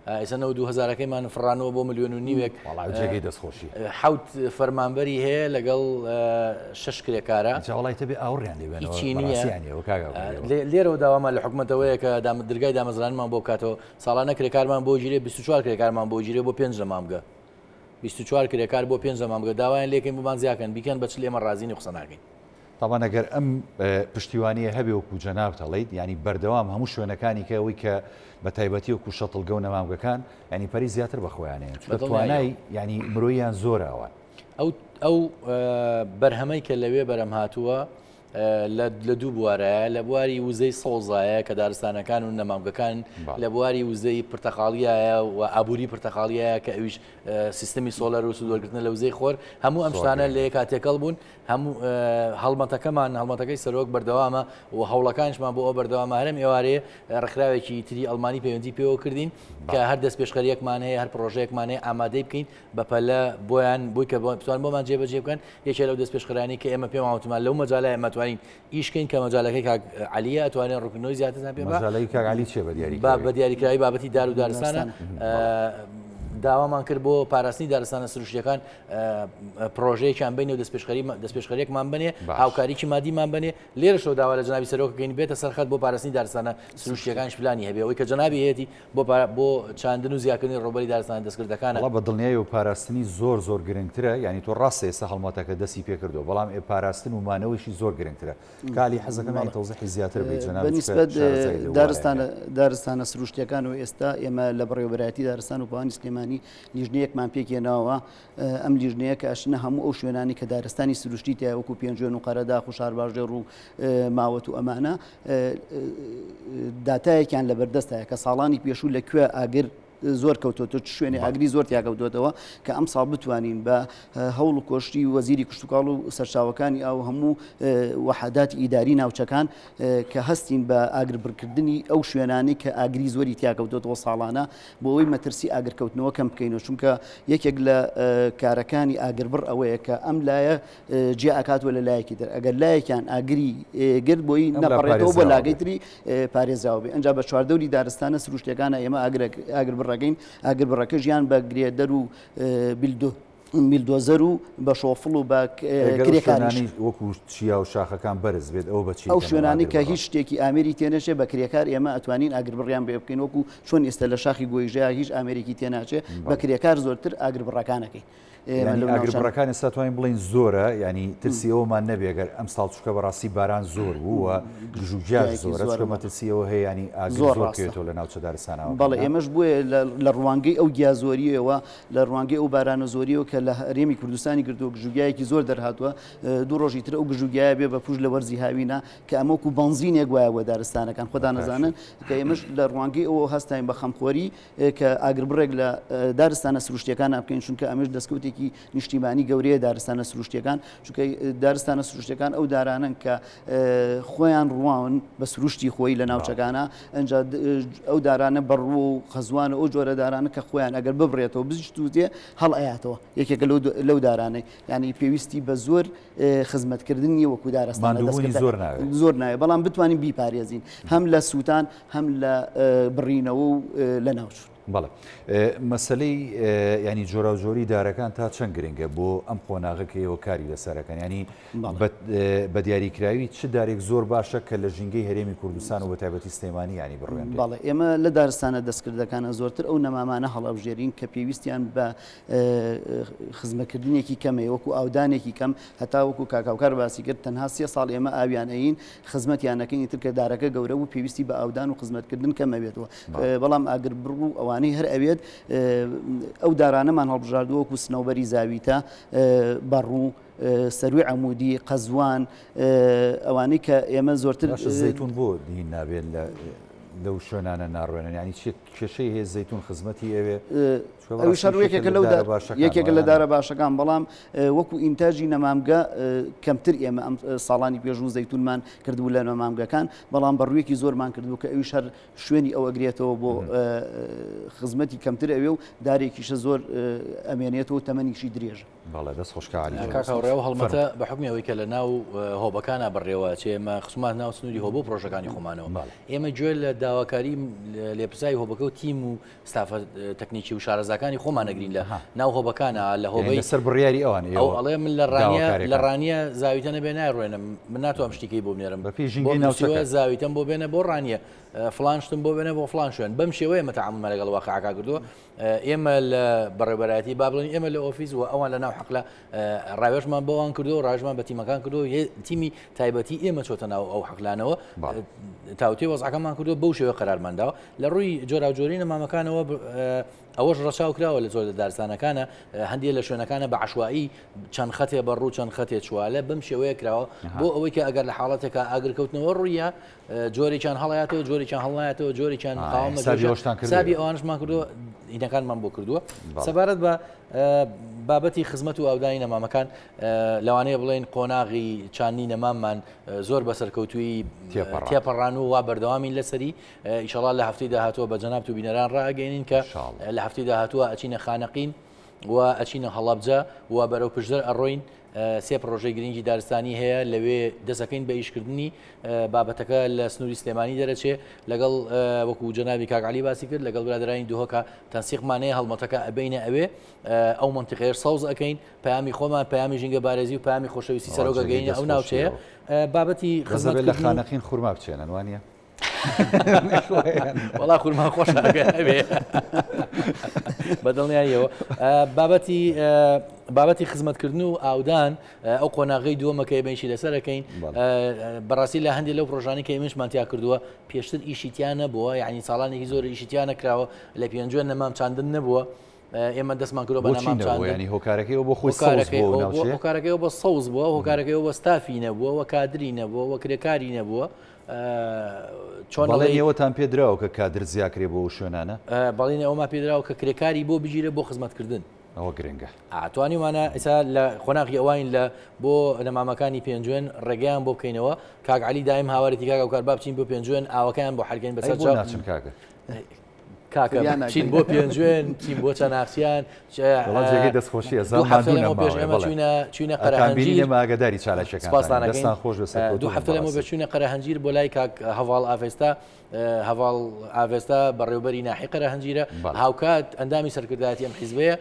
[SPEAKER 2] ئێستا 92 هەزارەکەیمان فڕانەوە بۆ ملیۆن و نیوێک.
[SPEAKER 1] وەڵا جێگەی دەستخۆشیە.
[SPEAKER 2] حەوت فەرمانبەری هەیە لەگەڵ شەش کرێکارە.
[SPEAKER 1] جا وەڵای تەبێ ئاوڕیان لێ بێنەوە
[SPEAKER 2] هیچی نییە. بەڕاستی یانی ئەوە کاک ئاوڕ لێرەوە داوامان لە حکومەتەوەیە کە درگای دامەزرانمان بۆ بکاتەوە ساڵانە کرێکارمان بۆ گیرێ 24 کرێکارمان بۆ گیرێ بۆ پێنج نەمامگە 24 کرێکار بۆ پێنج نەمامگە داوایان لێکەین بۆمان زیاکەن بیکەن بە چل ئێمە ڕازین و قسە ناکەین.
[SPEAKER 1] تەبعەن ئەگەر ئەم پشتیوانیە هەبێ وەکو جەنابت ئەڵێیت یانی بەردەوام هەموو شوێنەکانی کە ئەوەی کە بە تایبەتی وەکو شەتڵگە و نەمامگەکان یانی پەری زیاتر بە خۆیان هەیە چونکە توانای یانی مرۆییان زۆرە ئەوان.
[SPEAKER 2] ئەو ئەو بەرهەمەی کە لەوێ بەرەم هاتووە لە دوو بوارایە لە بواری وزەی سەوزایە کە دارستانەکان و نەمامگەکان لە بواری وزەی پرتەقاڵیایە و ئابووری پرتەقاڵیایە کە ئەویش سیستمی سۆلەر و سوودوەرگرتنە لە وزەی خۆر هەموو ئەم شتانە لە یەکا تێکەڵ بوون هەموو هەڵمەتەکەمان هەڵمەتەکەی سەرۆک بەردەوامە و هەوڵەکانیشمان بۆ ئەو بەردەوامە هەرم ئێوارەیە ڕێکخراوێکی تری ئەڵمانی پەیوەندی پێوە کردین کە هەر دەستپێشخەریەکمان هەیە هەر پرۆژەیەکمان هەیە ئامادەی بکەین بەپەلە بۆیان بووی کە بتوان بۆمان جێبەجێ بکەن یەکێ لەو دەستپێشخەرانی کە ئێمە پێمان وتمان لەو مەجالە ئێمە توانین ئیش کەین کە مەجالەکەی کاک عەلیە ئەتوانێت ڕوونکردنەوەی زیاترتان پێ
[SPEAKER 1] مەجالەی کاک عەلی چیە بە دیاری
[SPEAKER 2] با بە دیاریکراوی بابەتی دار و دارستانە. داوامان کرد بۆ پاراستنی دارستانە سروشتیەکان پرۆژەیەکیان بینێ و دەستپێشخەری دەستپێشخەریەکمان بنێ هاوکاریی مادیمان بنێ لێرەشەوە داوا لە جەنابی سەرۆکەکەین بێتە سەرخەت بۆ پاراستنی دارستانە سروشتیەکانیش پلانی هەبێ ئەوەی کە جەنابی هەیەتی بۆ بۆ چاندن و زیاکردنی ڕووبەری دارستانە دەستکردەکانە.
[SPEAKER 1] وەڵا بە دڵنیایەوە پاراستنی زۆر زۆر گرنگترە یانی تۆ ڕاستە ئێستا هەڵمەتەکە دەستی پێکردووە بەڵام ئێ پاراستن و مانەوەیشی زۆر گرنگترە کالی حەزەکەم یانی تەوزیحی زیاتر بەی جەنابت
[SPEAKER 3] بە نیسبەت دارستانە دارستانە سروشتیەکان و ئێستا ئێمە لە بەڕێوەبەرایەتی دارستان و پاوانی سلێمانی لیژنەیەکمان پێکهێناوە ئەم لیژنەیە کە ئەچنە هەموو ئەو شوێنانی کە دارستانی سروشتی تیا وەکو پێنجوێن و قەرەداخ و شارباژێڕ و ماوەت و ئەمانە داتایەکیان لەبەردەستە کە ساڵانی پێشوو لە کوێ ئاگر زۆر کەوتۆتە چ شوێنێ ئاگری زۆر تیاکەوتوێتەوە کە ئەم ساڵ بتوانین بە هەوڵ و کۆشتی وەزیری کشتتوکاڵ و سەرچاوەکانی ئاو هەموو وەحداتی ئیداری ناوچەکان کە هەستین بە ئاگربڕکردنی ئەو شوێنانی کە ئاگری زۆری تیاکەوتێتەوە ساڵانە بۆ ئەوەی مەترسی ئاگرکەوتنەوە کەم بکەینەوە چونکە یەکێک لە کارەکانی ئاگربڕ ئەوەیە کە ئەم لایە جیا ئەکاتەوە لە لایەکی تر ئەگەر لایەکیان ئاگری گرت بۆی نەپەڕێتەوە بۆ لاگەی تری پارێزراوە بێ ئەنجا بە چواردەوری دارستانە سروشتەکانە ئێمە ئاگر بڕەکەین ئاگر بڕەکە ژیان بە گرێدەر و بیلدو میلدۆزەر و بە شۆفڵ و بە
[SPEAKER 1] کرێکاریش وەکو چیا و شاخەکان بەرز بێت ئەو بەچی
[SPEAKER 3] ئەو شوێنانی کە هیچ شتێکی ئامێری تێنەچێ بە کرێکار ئێمە ئەتوانین ئاگربڕیان بێ بکەین وەکو چۆن ئێستا لە شاخی گۆیژەیە هیچ ئامێرێکی تێناچێ بە کرێکار زۆرتر ئاگربڕەکانەکەین.
[SPEAKER 1] یانی ئاگربڕەکان ئێستا توانین بڵێین زۆرە یانی ترسی ئەوەمان نەبێ گەر ئەم ساڵ چونکە بەڕاستی باران زۆر بوو و گژوگیاش زۆرە چونکە مەترسی ئەوە هەیە یانی ئاگر زۆر بکەوێتەوە لە ناوچە دارستانەوە
[SPEAKER 3] بەڵێ ئێمەش بۆیە لە ڕوانگەی ئەو گیا زۆریەوە لە ڕوانگەی ئەو بارانە زۆریەوە کە لە هەرێمی کوردستانی گرتووە گژوگیایەکی زۆر دەرهاتووە دوو ڕۆژی تر ئەو گژوگیایە بێ بە پوش لە وەرزی هاوینە کە ئەمە وەکو بەنزینێک وایە بۆ دارستانەکان خۆتان ئەزانن کە ئێمەش لە ڕوانگەی ئەوە هەستاین بە خەمخۆری کە ئاگربڕێک لە دارستانە سروشتیەکان بکەین چونکە ئەمەش دەستکەوتێکی نیشتیمانی گەورەیە دارستانە سروشتیەکان چونکە دارستانە سروشتەکان ئەو دارانن کە خۆیان ڕواون بە سروشتی خۆی لە ناوچەکانە ئەجا ئەو دارانە بەڕوو و خەزوان ئەو جۆرە دارانە کە خۆیان ئەگەر ببرێتەوە بزیشتوتێ هەڵ ئەیاتەوە یەکێکە لەو دارانەی ینی پێویستی بە زۆر خزمەتکردن نیە وەکو دارستانە
[SPEAKER 1] زۆر ناوێت
[SPEAKER 3] زۆر ناوێت بەڵام بتوانین بیپارێزین هەم لە سووتان هەم لە بڕینەوە و لە ناوچوون.
[SPEAKER 1] بەڵێ مەسەلەی ینی جۆراوجۆری دارەکان تا چەند گرنگە بۆ ئەم قۆناغە کە ئێوە کاری لەسەرەکەن ینی بە دیاریکراوی چ دارێک زۆر باشە کە لە ژینگەی هەرێمی کوردستان و بە تایبەتی سلێمانی ینی بڕوێن
[SPEAKER 3] بەڵێ ئێمە لە دارستانە دەستکردەکانە زۆرتر ئەو نەمامانە هەڵەبژێرین کە پێویستیان بە خزمەکردنێکی کەمەیە وەکو ئاودانێکی کەم هەتا وەکو کاکاوکار باسی کرد تەنها سێ ساڵ ئێمە ئاویان ئەین خزمەتیان نەکەین ئیتر کە دارەکە گەورە بوو پێویستی بە ئاودان و خزمەتکردن کەم ئەبێتەوە بەڵام ئاگربڕ و ئەوانەی هەر ئەوێت ئەو دارانەمان هەڵبژاردووە وەکو سنەوبەری زاویتە بەڕوو سەروی عەمودی قەزوان ئەوانەی کە ئێمە زۆرتر
[SPEAKER 1] زەیتون بۆ دین نابێت لە لەو شوێنانە ناڕوێنن ینی چێت کێشەی هەیە زەیتون خزمەتی ئەوێ
[SPEAKER 3] ئەویش هەر یەکێکە لەو یەکێکە لە دارە باشەکان بەڵام وەکو ئینتاجی نەمامگە کەمتر ئێمە ئەم ساڵانی پێشوو زەیتونمان کردبوو لە نەمامگەکان بەڵام بەڕوویەکی زۆرمان کردبوو کە ئەویش هەر شوێنی ئەو ئەگرێتەوە بۆ خزمەتی کەمتر ئەوێ و دارێکیشە زۆر ئەمێنێتەوە تەمەنیشی درێژە.
[SPEAKER 1] بەڵێ دەست خۆش کاک عەلی جان.
[SPEAKER 2] کاک هاوڕێ ئەو هەڵمەتە بە حوکمی ئەوەی کە لە ناو هۆبەکانا بەڕێوە ئەچێ ئێمە خستومانە ناو سنووری هۆبە و پڕۆژەکانی خۆمانەوە ئێمە گوێ لە داواکاری لێپرسراوی هۆبەکە و تیم و ستافە تەکنیکی و شارەزاکانی خۆمان ئەگرین لە ناو هۆبەکانە لە هۆبەی
[SPEAKER 1] لەسەر بڕیاری ئەوان
[SPEAKER 2] ئەو ئەڵێ من لە ڕانیە لە ڕانیە زاویتە نەبێ نایڕوێنم من ناتوانم شتیکەی بۆ بنێرم
[SPEAKER 1] بەپێی ژینگەی ناوچەکە
[SPEAKER 2] زاویتەم بۆ بێنە بۆ ڕانیە فڵان شتم بۆ بێنە بۆ فڵان شوێن بەم شێوەیە ئێمە تەعامولمان لەگەڵ واقعەکە کردووە ئێمە لە بەڕێوەبەرایەتی با بڵێین ئێمە لە ئۆفیس و ئەوان لە ناو حەقلە ڕاوێژمان بۆوان کردو ڕاژمان بە تیمەکان کردو تیمی تایبەتی ئێمە چۆتە ناو ئەو حەقلانەوە تاوتێ وەزعەکەمان کردو بەو شێوە قەرارمانداوە لە ڕووی جۆراوجۆری نەمامەکانەوە ئەوەش ڕەچاو کراوە لە زۆر لە دارستانەکانە هەندێک لە شوێنەکانە بە عشوایی چەند خەتێ بە ڕوو چەند خەتێ چوالە بەم شێوەیە کراوە بۆ ئەوەی کە ئەگەر لە حاڵەتێکە ئاگرکەوتنەوە ڕوویە جۆرێکیان هەڵاتەوە جۆرێکیان هەڵنایەتەوە جۆرێکیان قاومە حسابی ئەوانشمان کردووە هینەکانمان بۆ کردووە سەبارەت بە بابەتی خزمەت و ئاودانی نەمامەکان لەوانەیە بڵێن قۆناغی چاندنی نەماممان زۆر بەسەرکەوتوی تێپەڕان و وا بەردەوامین لەسەری ئیشەڵا لە هەفتەی داهاتووە بە جەنابت و بینەران ڕاگەێنین کە لە هەفتەی داهاتووە ئەچینە خانەقین و ئەچینە هەڵەبجە و بەرەو پشدەر ئەڕۆین. سێ پڕۆژەی گرنگی دارستانی هەیە لەوێ دەسەکەین بە ئیشکردنی بابەتەکە لە سنووری سلێمانی دەرەچێ لەگەڵ وەکو جەنابی کاک عەلی باسی کرد لەگەڵ برادرانی دهۆکە تەنسیقمان هەیە هەڵمەتەکە ئەبەینە ئەوێ ئەو مەنتیقەیەش سەوز ئەکەین پەیامی خۆمان پەیامی ژینگە بارێزی و پەیامی خۆشەویستی سەرۆک ئەگەینە ئەو ناوچەیە بابەتی
[SPEAKER 1] خزمەت لە خانەقین خورما بچێنن وانە
[SPEAKER 2] وەڵا خورما خۆش ئەبێ بە دڵنیاییەوە بابەتی بابەتی خزمەتکردن و ئاودان ئەو قۆناغی دووەمە کە ئێمەیشی لەسەرەکەین بەڕاستی لە هەندێک لەو پرۆژانی کە ئێمەشمان تیا کردووە پێشتر ئیشی تیا نەبووە یعنی ساڵانێکی زۆر ئیشی تیا نەکراوە لە پێنجوێن نەمام چاندن نەبووە ئێمە دەستمان کردووە بە نەمام چاندن.
[SPEAKER 1] ینی هۆکارەکەی ئەوە بۆ خۆی سەوز بووە و ناوچەیە؟
[SPEAKER 2] هۆکارەکەی ئەوە بۆ سەوز بووە، هۆکارەکەی ئەوە بۆ ستافی نەبووە و کادری نەبووە و کرێکاری نەبووە.
[SPEAKER 1] چۆن بەڵێنی ئەوەتان پێ دراوە کە کادر زیاکرێ بۆ ئەو شوێنانە؟
[SPEAKER 2] بەڵێنی ئەوەمان پێ دراوە کە کرێکاری بۆ بگیرێ بۆ خزمەتکردن.
[SPEAKER 1] ئەوە گرنگە.
[SPEAKER 2] توانیومانە ئێستا لە قۆناغی ئەوین لە بۆ نەمامەکانی پێنجوێن ڕێگەیان بۆ بکەینەوە. کاک عەلی دایم هاوارێتی کاک ئەوکار با بچین بۆ پێنجوێن ئاوەکەیان بۆ حەلکەین بەسەر
[SPEAKER 1] چاو. ئەی بۆ ناچن کاکە؟
[SPEAKER 2] کاکە چین بۆ پێنجوێن چین بۆ چەناخچیان
[SPEAKER 1] جێگەی دەستخۆشی ئەزان ماندوو نەماوە
[SPEAKER 2] ئێمە چوینە چوینە قەرەهەنجیر
[SPEAKER 1] ئێمە ئاگاداری چالاکیەکان دەستان خۆش بێ
[SPEAKER 2] سەرکەوتوو دوو هەفتە لەمەوبەر چوینە قەرەهەنجیر بۆ لای کاک هەڤاڵ ئاڤێستا هەڤاڵ ئاڤێستا بەڕێوبەری ناحی قەرەهەنجیرە هاوکات ئەندامی سەرکردایەتی ئەم حیزبەیە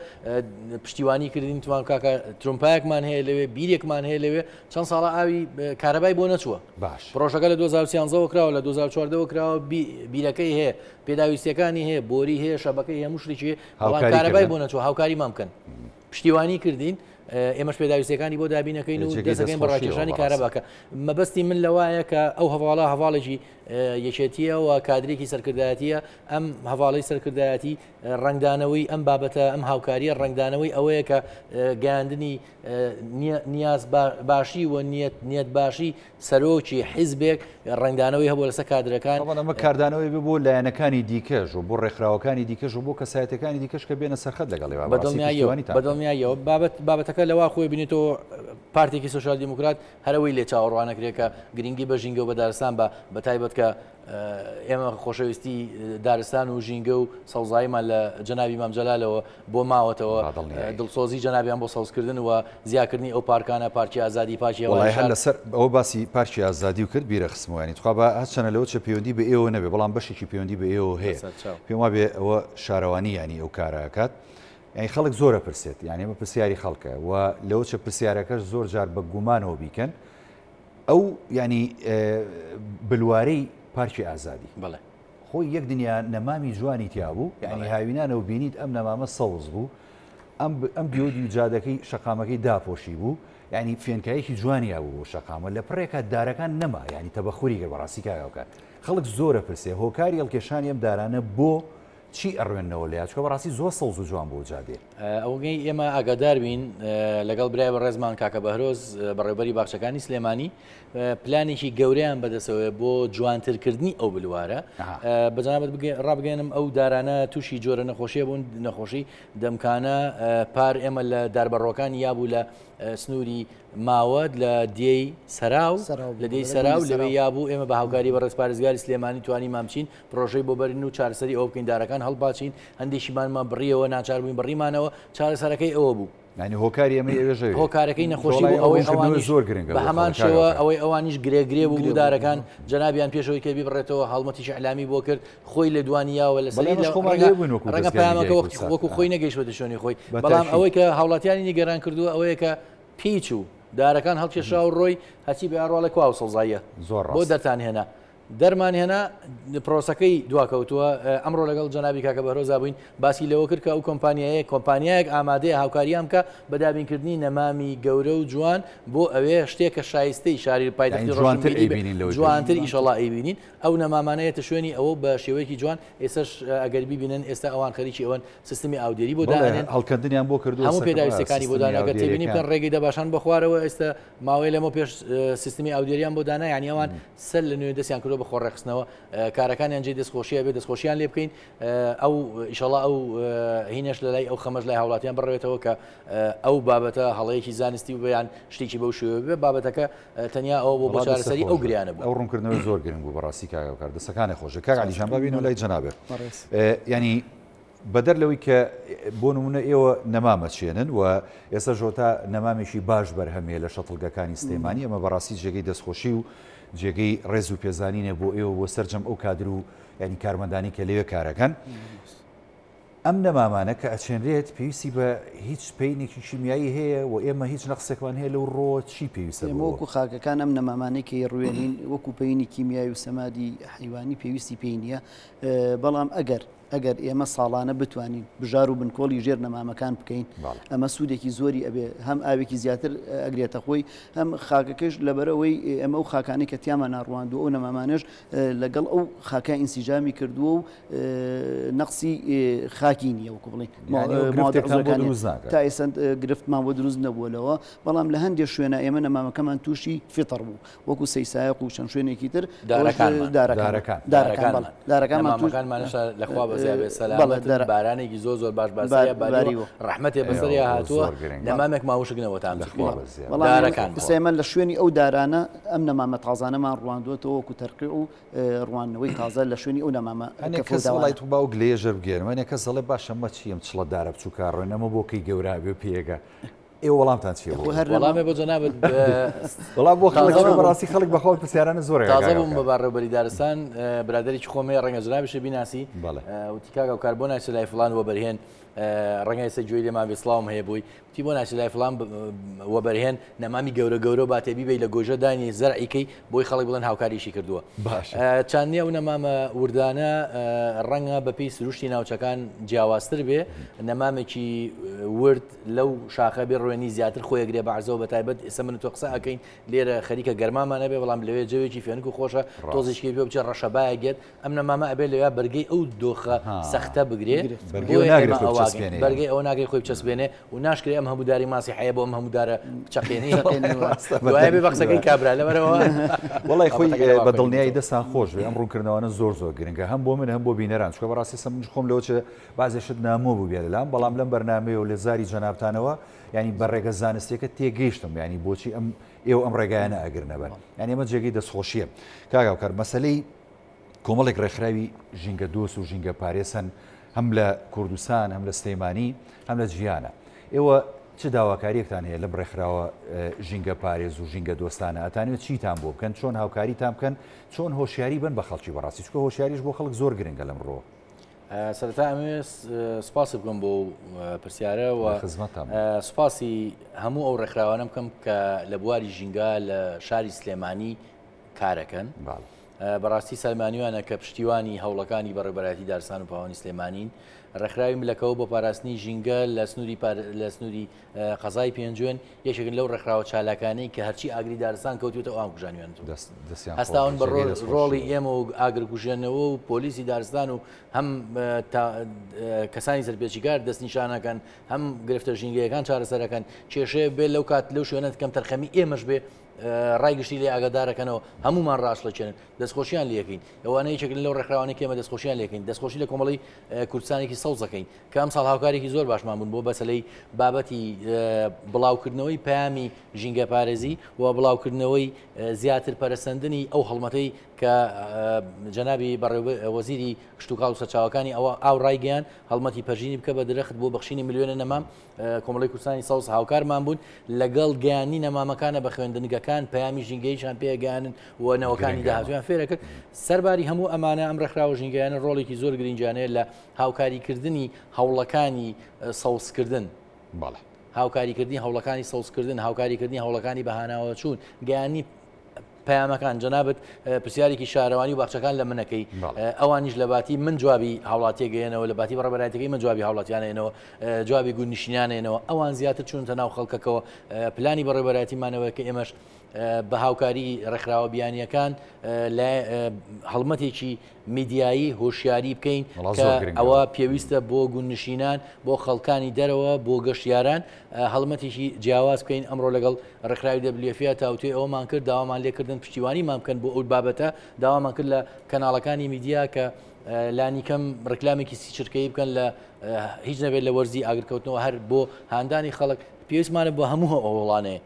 [SPEAKER 2] پشتیوانی کردین توان کاکە ترمپایەکمان هەیە لەوێ بیرێکمان هەیە لەوێ چەند ساڵە ئاوی کارەبای بۆ نەچووە
[SPEAKER 1] باش
[SPEAKER 2] پرۆژەکە لە 2013 ەوە کراوە لە 2014 ەوە کراوە بیرەکەی هەیە پێداویستیەکانی هەیە بۆری هەیە شەبەکەی هەموو شتێکی هەیە بەڵام کارەبای بۆ نەچووە هاوکاریمان بکەن پشتیوانی کردین ئێمەش پێداویستیەکانی بۆ دابینەکەین و دەستەکەین بە ڕاکێشانی کارەباکە مەبەستی من لەوایە کە ئەو هەواڵە هەواڵێکی یەکێتیە و کادرێکی سەرکردایەتیە ئەم هەواڵی سەرکردایەتی ڕنگدانەوەی ئەم بابەتە ئەم هاوکاریە ڕنگدانەوەی ئەوەیە کە گەیاندنی نیاز باشی و نیەت باشی سەرۆکی حیزبێک ڕەنگدانەوەی هەبوو لەسەر کادرەکان.
[SPEAKER 1] تەبعەن ئەمە کاردانەوەی بێ بۆ لایەنەکانی دیکەش و بۆ ڕێکخراوەکانی دیکەش و بۆ کەسایەتیەکانی دیکەش کە بێنە سەرخەت لەگەڵی با بەڕاستی پشتیوانیتان
[SPEAKER 2] بکەن. بەدڵنیاییەوە بابەت بابەتەکە لەوا خۆی بینێتەوە پارتێکی سۆسیال دیموکرات هەرەوەی لێ چاوەڕوانەکرێت کە گرنگی بە ژینگە و بە دارستان بە بەتایبەت کە ئێمە خۆشەویستی دارستان و ژینگە و سەوزاییمان لە جەنابی مام جەلالەوە بۆ ماوەتەوە دڵسۆزی جەنابیان بۆ سەوزکردن و زیاکردنی ئەو پارکانە پارکی ئازادی پارکی
[SPEAKER 1] هەوای هەر لەسەر ئەوە باسی پارکی ئازادی و کرد بیرە خستمەوە ینی تخوا با هەرچەنە لەوە چە پەیوەندی بە ئێوە نەبێ بەڵام بەشێکی پەیوەندی بە ئێوە هەیە پێم وابێ ئەوە شارەوانی ینی ئەو کارە ئەکات یعنی خەڵک زۆرە پرسێت یعنی ئەمە پرسیاری خەڵکە و لەوە چە پرسیارەکەش زۆر جار بە گومانەوە بیکەن ئەو یانی بلوارەی پارکی ئازادی
[SPEAKER 2] بەڵێ.
[SPEAKER 1] خۆی یەک دنیا نەمامی جوانی تیا بوو یعنی هاوینانەوە بینیت ئەم نەمامە سەوز بوو ئەم ئەم دیۆدی و جادەکەی شەقامەکەی داپۆشی بوو یعنی فێنکایەکی جوانی هەبوو بۆ شەقامە لە پڕێکا دارەکان نەما یعنی تەبەخوری کرد بەڕاستی کاک هاوکار خەڵک زۆرە پرسێ هۆکاری هەڵکێشانی ئەم دارانە بۆ چی ئەڕوێننەوە لێیان چونکە بەڕاستی زۆر سەوز و جوان بوو جادەیە.
[SPEAKER 2] ئەوەی ئێمە ئاگادار بین لەگەڵ برای بەڕێزمان کاکە بەهرۆز بەڕێوبەری باخچەکانی سلێمانی پلانێکی گەورەیان بەدەسەوەیە بۆ جوانترکردنی ئەو بلوارە بە جەنابت ڕابگەێنم ئەو دارانە تووشی جۆرە نەخۆشیە بوون نەخۆشی دەمکانە پار ئێمە لە داربەڕۆکانی یابوو لە سنووری ماوەت لە دێی سەراو لە دێی سەراو لەوێ یابوو ئێمە بە هاوکاری بەڕێز پارێزگاری سلێمانی توانیمان بچین پرۆژەی بۆ بەرین و چارەسەری ئەوە بکەین دارەکان هەڵپاچین، هەندێکیمانمان بڕیەوە ناچار بووین بڕیمانەوە، چارەسەرەکەی ئەوە بوو.
[SPEAKER 1] یانی هۆکاری ئەمەی ئەوێش ئەوێ.
[SPEAKER 2] هۆکارەکەی نەخۆشی بوو ئەوەی ئەوانیش
[SPEAKER 1] زۆر گرنگە
[SPEAKER 2] بە هەمان شێوە ئەوەی ئەوانیش گرێ گرێ بوو بوو دارەکان جەنابیان پێش ئەوەی کە بیبڕێتەوە هەڵمەتێکی ئیعلامی بۆ کرد خۆی لێدوانی یاوە لەسەری
[SPEAKER 1] لە ڕەنگە
[SPEAKER 2] ڕەنگە پەیامەکە وەختی وەکو خۆی نەگەیشتووەتە شوێنی خۆی بەڵام ئەوەی کە هاوڵاتیانی نیگەران کردووە ئەوەیە کە پێی چوو دارەکان هەڵکێشرا و ڕۆی هەرچی بێ ئەڕواڵێ کوا ئەو سەوزاییە بۆ دەرتان هێنا دەرمان هێنا پرۆسەکەی دواکەوتووە، ئەمڕۆ لەگەڵ جەنابی کاکە بەهرۆزا بووین باسی لەوە کرد کە ئەو کۆمپانیایە کۆمپانیایەک ئامادەیە هاوکاریان بکا بە دابینکردنی نەمامی گەورە و جوان بۆ ئەوێ شتێک کە شایستەی شاری پایتەختی
[SPEAKER 1] جوانتر
[SPEAKER 2] ڕۆشنبیری بێ
[SPEAKER 1] ئەیبینین لەوەی پێش.
[SPEAKER 2] جوانتر ئیشەڵا ئەیبینین ئەو نەمامانە یەتە شوێنی ئەوە بە شێوەیەکی جوان ئێستاش ئەگەر بیبینن ئێستا ئەوان خەریکی ئەوەن سیستمی ئاودێری بۆ
[SPEAKER 1] بەڵێ
[SPEAKER 2] دائەنێن
[SPEAKER 1] هەڵکەندنیان بۆ کردووە
[SPEAKER 2] هەموو
[SPEAKER 1] سەرکەوە
[SPEAKER 2] پێداویستیەکانی بۆ
[SPEAKER 1] سیستمی
[SPEAKER 2] داناوە گەر تێبینی
[SPEAKER 1] ئاودێریەکان.
[SPEAKER 2] بکەن ڕێگەی دەباشان بۆ خوارەوە ئێستا ماوەیە لەمەو پێش سیستمی ئاودێریان بۆ دانا یانی ئەوان سەر لە نوێ دەستیان کردوە بە خۆڕێکخستنەوە کارەکانیان جێی دەستخۆشیە بێ دەستخۆشیان لێ بکەین ئەو ئیشەڵا ئەو هینەش لە لای ئەو خەمەش لای هاوڵاتیان بڕێتەوە کە ئەو بابەتە هەڵەیەکی زانستی و بەیان شتێکی بەو شێوە بێ بابەتەکە تەنیا ئەوە بۆ بۆ چارەسەری ئەو گریانە بوو
[SPEAKER 1] ئەو ڕوونکردنەوەی زۆر گرنگ بوو بەڕاستی کاک هاوکار دەستەکانی خۆش کاک عەلی جان با بینەوە لای جەنابێ یانی. بەدەر لەوەی کە بۆ نمونە ئێوە نەمام ئەچێنن و ئێستا ژۆتا نەمامێکی باش بەرهەمەیە لە شەتڵگەکانی سلێمانی ئەمە بەڕاستی جێگەی دەستخۆشی و جێگەی ڕێز و پێزانینە بۆ ئێوە بۆ سەرجەم ئەو کادر و ینی کارمەندانی کە لەوێ کارەکەن. ئەم نەمامانە کە ئەچێنرێت پێویستی بە هیچ پەینێکی شیمیایی هەیە و ئێمە هیچ نەقسێکمان هەیە لەو ڕۆ چی پێویستە
[SPEAKER 3] ئێمە وەکو خاکەکان ئەم نەمامانەی کە ڕوێنین وەکو پەینی کیمیایی و سەمادی حیوانی پێویستی پێی نییە بەڵام ئەگەر ئەگەر ئێمە ساڵانە بتوانین بژار و بنکۆڵی ژێر نەمامەکان بکەین ئەمە سوودێکی زۆری ئەبێ هەم ئاوێکی زیاتر ئەگرێتە خۆی هەم خاکەکەش لەبەرەوەی ئێمە ئەو خاکانی کە تیامان ناڕواندو ئەو نەمامانەش لەگەڵ ئەو خاکە ئینسیجامی کردووە و نەقسی خاکی نییە وەکو بڵین تا ئێستا گرفتمان بۆ دروست نەبووە لەوە بەڵام لە هەندێک شوێنە ئێمە نەمامەکەمان تووشی فطر بوو وەکو سەیسایەق و چەند شوێنێکی تر
[SPEAKER 2] دارەکانمان
[SPEAKER 3] دارەکان دارەکان
[SPEAKER 2] دارەکانمان نەمامەکانمان لە خوا بەزیا بێ سەلامەت بارانێکی زۆر زۆر باش باسیا باریوە ڕەحمەتێ بەسەریا هاتووە نەمامێک ماوشک نەوە تام
[SPEAKER 3] دارەکان ئێمە لە شوێنی ئەو دارانە ئەم نەمامە تازانەمان ڕواندووەتەوە وەکو تەرقیع و ڕواندنەوەی تازە لە شوێنی ئەو نەمامە
[SPEAKER 1] هەنێک کەس وەڵای تو باوک لێژە بگێرم هەنێک کەس دەڵێ باشە مە چیم چڵە دارە بچووکە ڕۆین ئەمە بۆ کەی گەورە بێ پێگە ئێوە وەڵامتان چییە بۆ
[SPEAKER 3] هەر
[SPEAKER 2] وەڵامێ بۆ جەنابت
[SPEAKER 1] وەڵام بۆ خەڵک چونکە بەڕاستی خەڵک بەخۆ پرسیارانە زۆر
[SPEAKER 2] تازە بووم بە بەڕێوبەری دارستان برادەرێکی خۆم هەیە ڕەنگە جەنابیشی بیناسی
[SPEAKER 1] بەڵێ
[SPEAKER 2] وتی کاک هاوکار بۆ ناچێ لای فڵان وەبەرهێن ڕەنگە ئێستا گوێی لێمان بێ سڵاوم هەیە بۆی وتی بۆ ناچێ لای فڵان وەبەرهێن نەمامی گەورە گەورە باتێ بیبەی لە گۆژە دانی زەرعی کەی بۆی خەڵک بڵێن هاوکاریشی کردووە
[SPEAKER 1] باشە
[SPEAKER 2] چاندنی ئەو نەمامە وردانە ڕەنگە بەپێی سروشتی ناوچەکان جیاوازتر بێ نەمامێکی ورد لەو شاخە بێ ڕوێنی زیاتر خۆی ئەگرێ بە عەرزەوە بەتایبەت ئێستا من و تۆ قسە ئەکەین لێرە خەریکە گەرمامان ئەبێ بەڵام لەوێ جەوێکی فێنک و خۆشە تۆزێکی پێ بچێ ڕەشەبایەک گێت ئەم نەمامە ئەبێ لەوێ بەرگەی ئەو دۆخە سەختە بگرێ بەرگەی ئەوە ناگرێ خۆی بچەسپێنێ و ناشکرێ ئەم هەموو داری ماسی حەیە بۆ ئەم هەموو دارە بچەقێنی دوایە بێ بە قسەکەی کابرا لەبەرەوە
[SPEAKER 1] وەڵای خۆی بە دڵنیایی دەستان خۆش بێ ئەم ڕوونکردنەوانە زۆر زۆر گرنگە هەم بۆ من هەم بۆ بینەران چونکە بەڕاستی سە من خۆم لەوە چ بەعزێ شت نامۆ بوو بێ لەلام بەڵام لەم بەرنامەیە و لە زاری جەنابتانەوە یانی بە ڕێگە زانستیەکە تێگەیشتم یانی بۆچی ئەم ئێوە ئەم ڕێگایانە ئەگرنە بەر یانی ئەمە جێگەی دەستخۆشیە کاک هاوکار مەسەلەی کۆمەڵێک ڕێکخراوی ژینگە دۆست و ژینگە پارێز هەن هەم لە کوردستان هەم لە سلێمانی هەم لە جیهانە ئێوە چ داواکاریەکتان هەیە لەم ڕێکخراوە ژینگە پارێز و ژینگە دۆستانە ئەتانوێت چیتان بۆ بکەن چۆن هاوکاریتان بکەن چۆن هۆشیاری بن بە خەڵکی بەڕاستی چکە هۆشیاریش بۆ خەڵک زۆر گرنگە لەم ڕۆ
[SPEAKER 2] سەرەتا ئەمەوێ سوپاست بکەم بۆ پرسیارە و سوپاسی هەموو ئەو ڕێکخراوانە بکەم کە لە بواری ژینگە لە شاری سلێمانی کارەکەن بەڕاستی سلمانیوانە کە پشتیوانی هەوڵەکانی بەڕێبەرایەتی دارستان و پاوانی سلێمانین ڕێکخراوی ملەکەوە بۆ پاراستنی ژینگە لە سنووری لە سنووری قەزای پێنجوێن یەکێکن لەو ڕێکخراوە چالاکانەی کە هەرچی ئاگری دارستان کەوتوێتە ئەوان کوژانویانەوە. هەستاون بە ڕۆڵی ئێمە و ئاگرکوژێنەوە و پۆلیسی دارستان و هەم کەسانی سەرپێچیکار دەستنیشانەکەن هەم گرفتە ژینگەیەکان چارەسەرەکەن کێشەیە بێ لەو کات لەو شوێنە کەم تەرخەمی ئێمەش بێ ڕای گشتی لێ ئاگادارەکەنەوە هەمومان ڕاشڵەچێنن دەستخۆشیان لەکەین ئەوانە یەکێکن لەو ڕێکخراوانەی کە ئێمە دەستخۆشیان لەکەین دەستخۆشی لە کۆمەڵی کوردستانێکی سەوزەکەین کە ئەمساڵ هاوکارێکی زۆر باشمان بوون بۆ بەسەلەی بابەتی بڵاوکردنەوەی پەیامی ژینگەپارێزی و بڵاوکردنەوەی زیاتر پەرەسەندنی ئەو هەڵمەتەی کە جەنابی وەزیری کشتوکاڵ و سەرچاوەکانی ئەوە ئاو ڕایگەیان هەڵمەتی پەرژینی بکە بە درەخت بۆ بەخشینی ملیۆنە نەمام کۆمەڵی کوردستانی سەوز هاوکارمان بوون لەگەڵ گەیانی نەمامەکانە بە خوێندنگەکان پەیامی ژینگەیشان پێگەیانن و نەوەکانی داهاتویان فێرەکرد سەرباری هەموو ئەمانە ئەم ڕێکخراوە ژینگەیانە ڕۆڵێکی زۆر گرنگیانەیە لە هاوکاریکردنی هەوڵەکانی سەوزکردن.
[SPEAKER 1] بەڵێ.
[SPEAKER 2] هاوکاریکردنی هەوڵەکانی سەوزکردن، هاوکاریکردنی هەوڵەکانی بەهاناوەچوون، گەیاندنی پەیامەکان جەنابت پرسیارێکی شارەوانی و باخچەکان لە منەکەی ئەوانیش لە باتی من جوابی هاوڵاتیە گەیەنەوە لە باتی بەڕێبەرایەتەکەی من جوابی هاوڵاتیانێنەوە جوابی گوندنشینانێنەوە ئەوان زیاتر چوونتە ناو خەڵکەکەوە پلانی بەڕێبەرایەتیمانەوە کە ئێمەش بە هاوکاری ڕێکخراوە بیانیەکان هەڵمەتێکی میدیایی هۆشیاری بکەین کە ئەوە پێویستە بۆ گوندنشینان، بۆ خەڵکانی دەرەوە، بۆ گەشتیاران هەڵمەتێکی جیاواز بکەین. ئەمڕۆ لەگەڵ ڕێکخراوی WFP تاوتوێی ئەوەمان کرد، داوامان لێکردن پشتیوانیمان بکەن بۆ ئەو بابەتە، داوامان کرد لە کەناڵەکانی میدیا کە لانیکەم ڕیکلامێکی سی چرکەیی بکەن لە هیچ نەبێت لە وەرزی ئاگرکەوتنەوە هەر بۆ هاندانی خەڵک پێویستمانە بۆ هەموو ئەو هەوڵانەیە.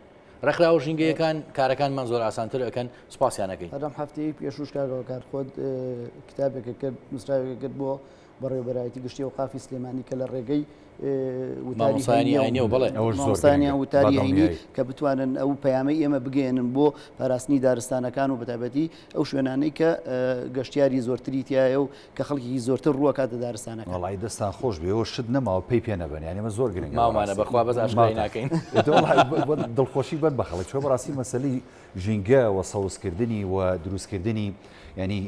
[SPEAKER 2] ڕێکخراوە ژینگەیەکان کارەکانمان زۆر ئاسانتر ئەکەن سوپاسیان ئەکەین.
[SPEAKER 3] هەر ئەم هەفتەیەی پێشووش کاک هاوکار خۆت کتابێکت کرد نووسراوێکت کرد بۆ. بەڕێوەبەرایەتی گشتی ئەوقافی سلێمانی کە لە ڕێگەی وتاری
[SPEAKER 2] مامۆستایانی ئاینیەوە بەڵێ.
[SPEAKER 1] ئەوەش زۆر
[SPEAKER 3] مامۆستایانیان
[SPEAKER 1] گرنگە.
[SPEAKER 3] وتاری هەینی
[SPEAKER 1] بەدڵنیایی.
[SPEAKER 3] کە بتوانن ئەو پەیامەی ئێمە بگەیەنن بۆ پاراستنی دارستانەکان و بەتایبەتی ئەو شوێنانەی کە گەشتیاری زۆرتری تیایە و کە خەڵکێکی زۆرتر ڕووەکاتە دارستانەکان.
[SPEAKER 1] وەڵایی دەستان خۆش بێ ئێوە شت نەماوە پێی پێ نەبەن یانی ئەمە زۆر گرنگە
[SPEAKER 2] ماومانە
[SPEAKER 1] بەڕاستی.
[SPEAKER 2] بەخوا بەس ئاشکرای
[SPEAKER 1] ماوتان.
[SPEAKER 2] ناکەین.
[SPEAKER 1] وەڵایی دڵخۆشی بەن بە خەڵک چۆ بەڕاستی مەسەلەی ژینگە و سەوزکردنی و دروستکردنی یانی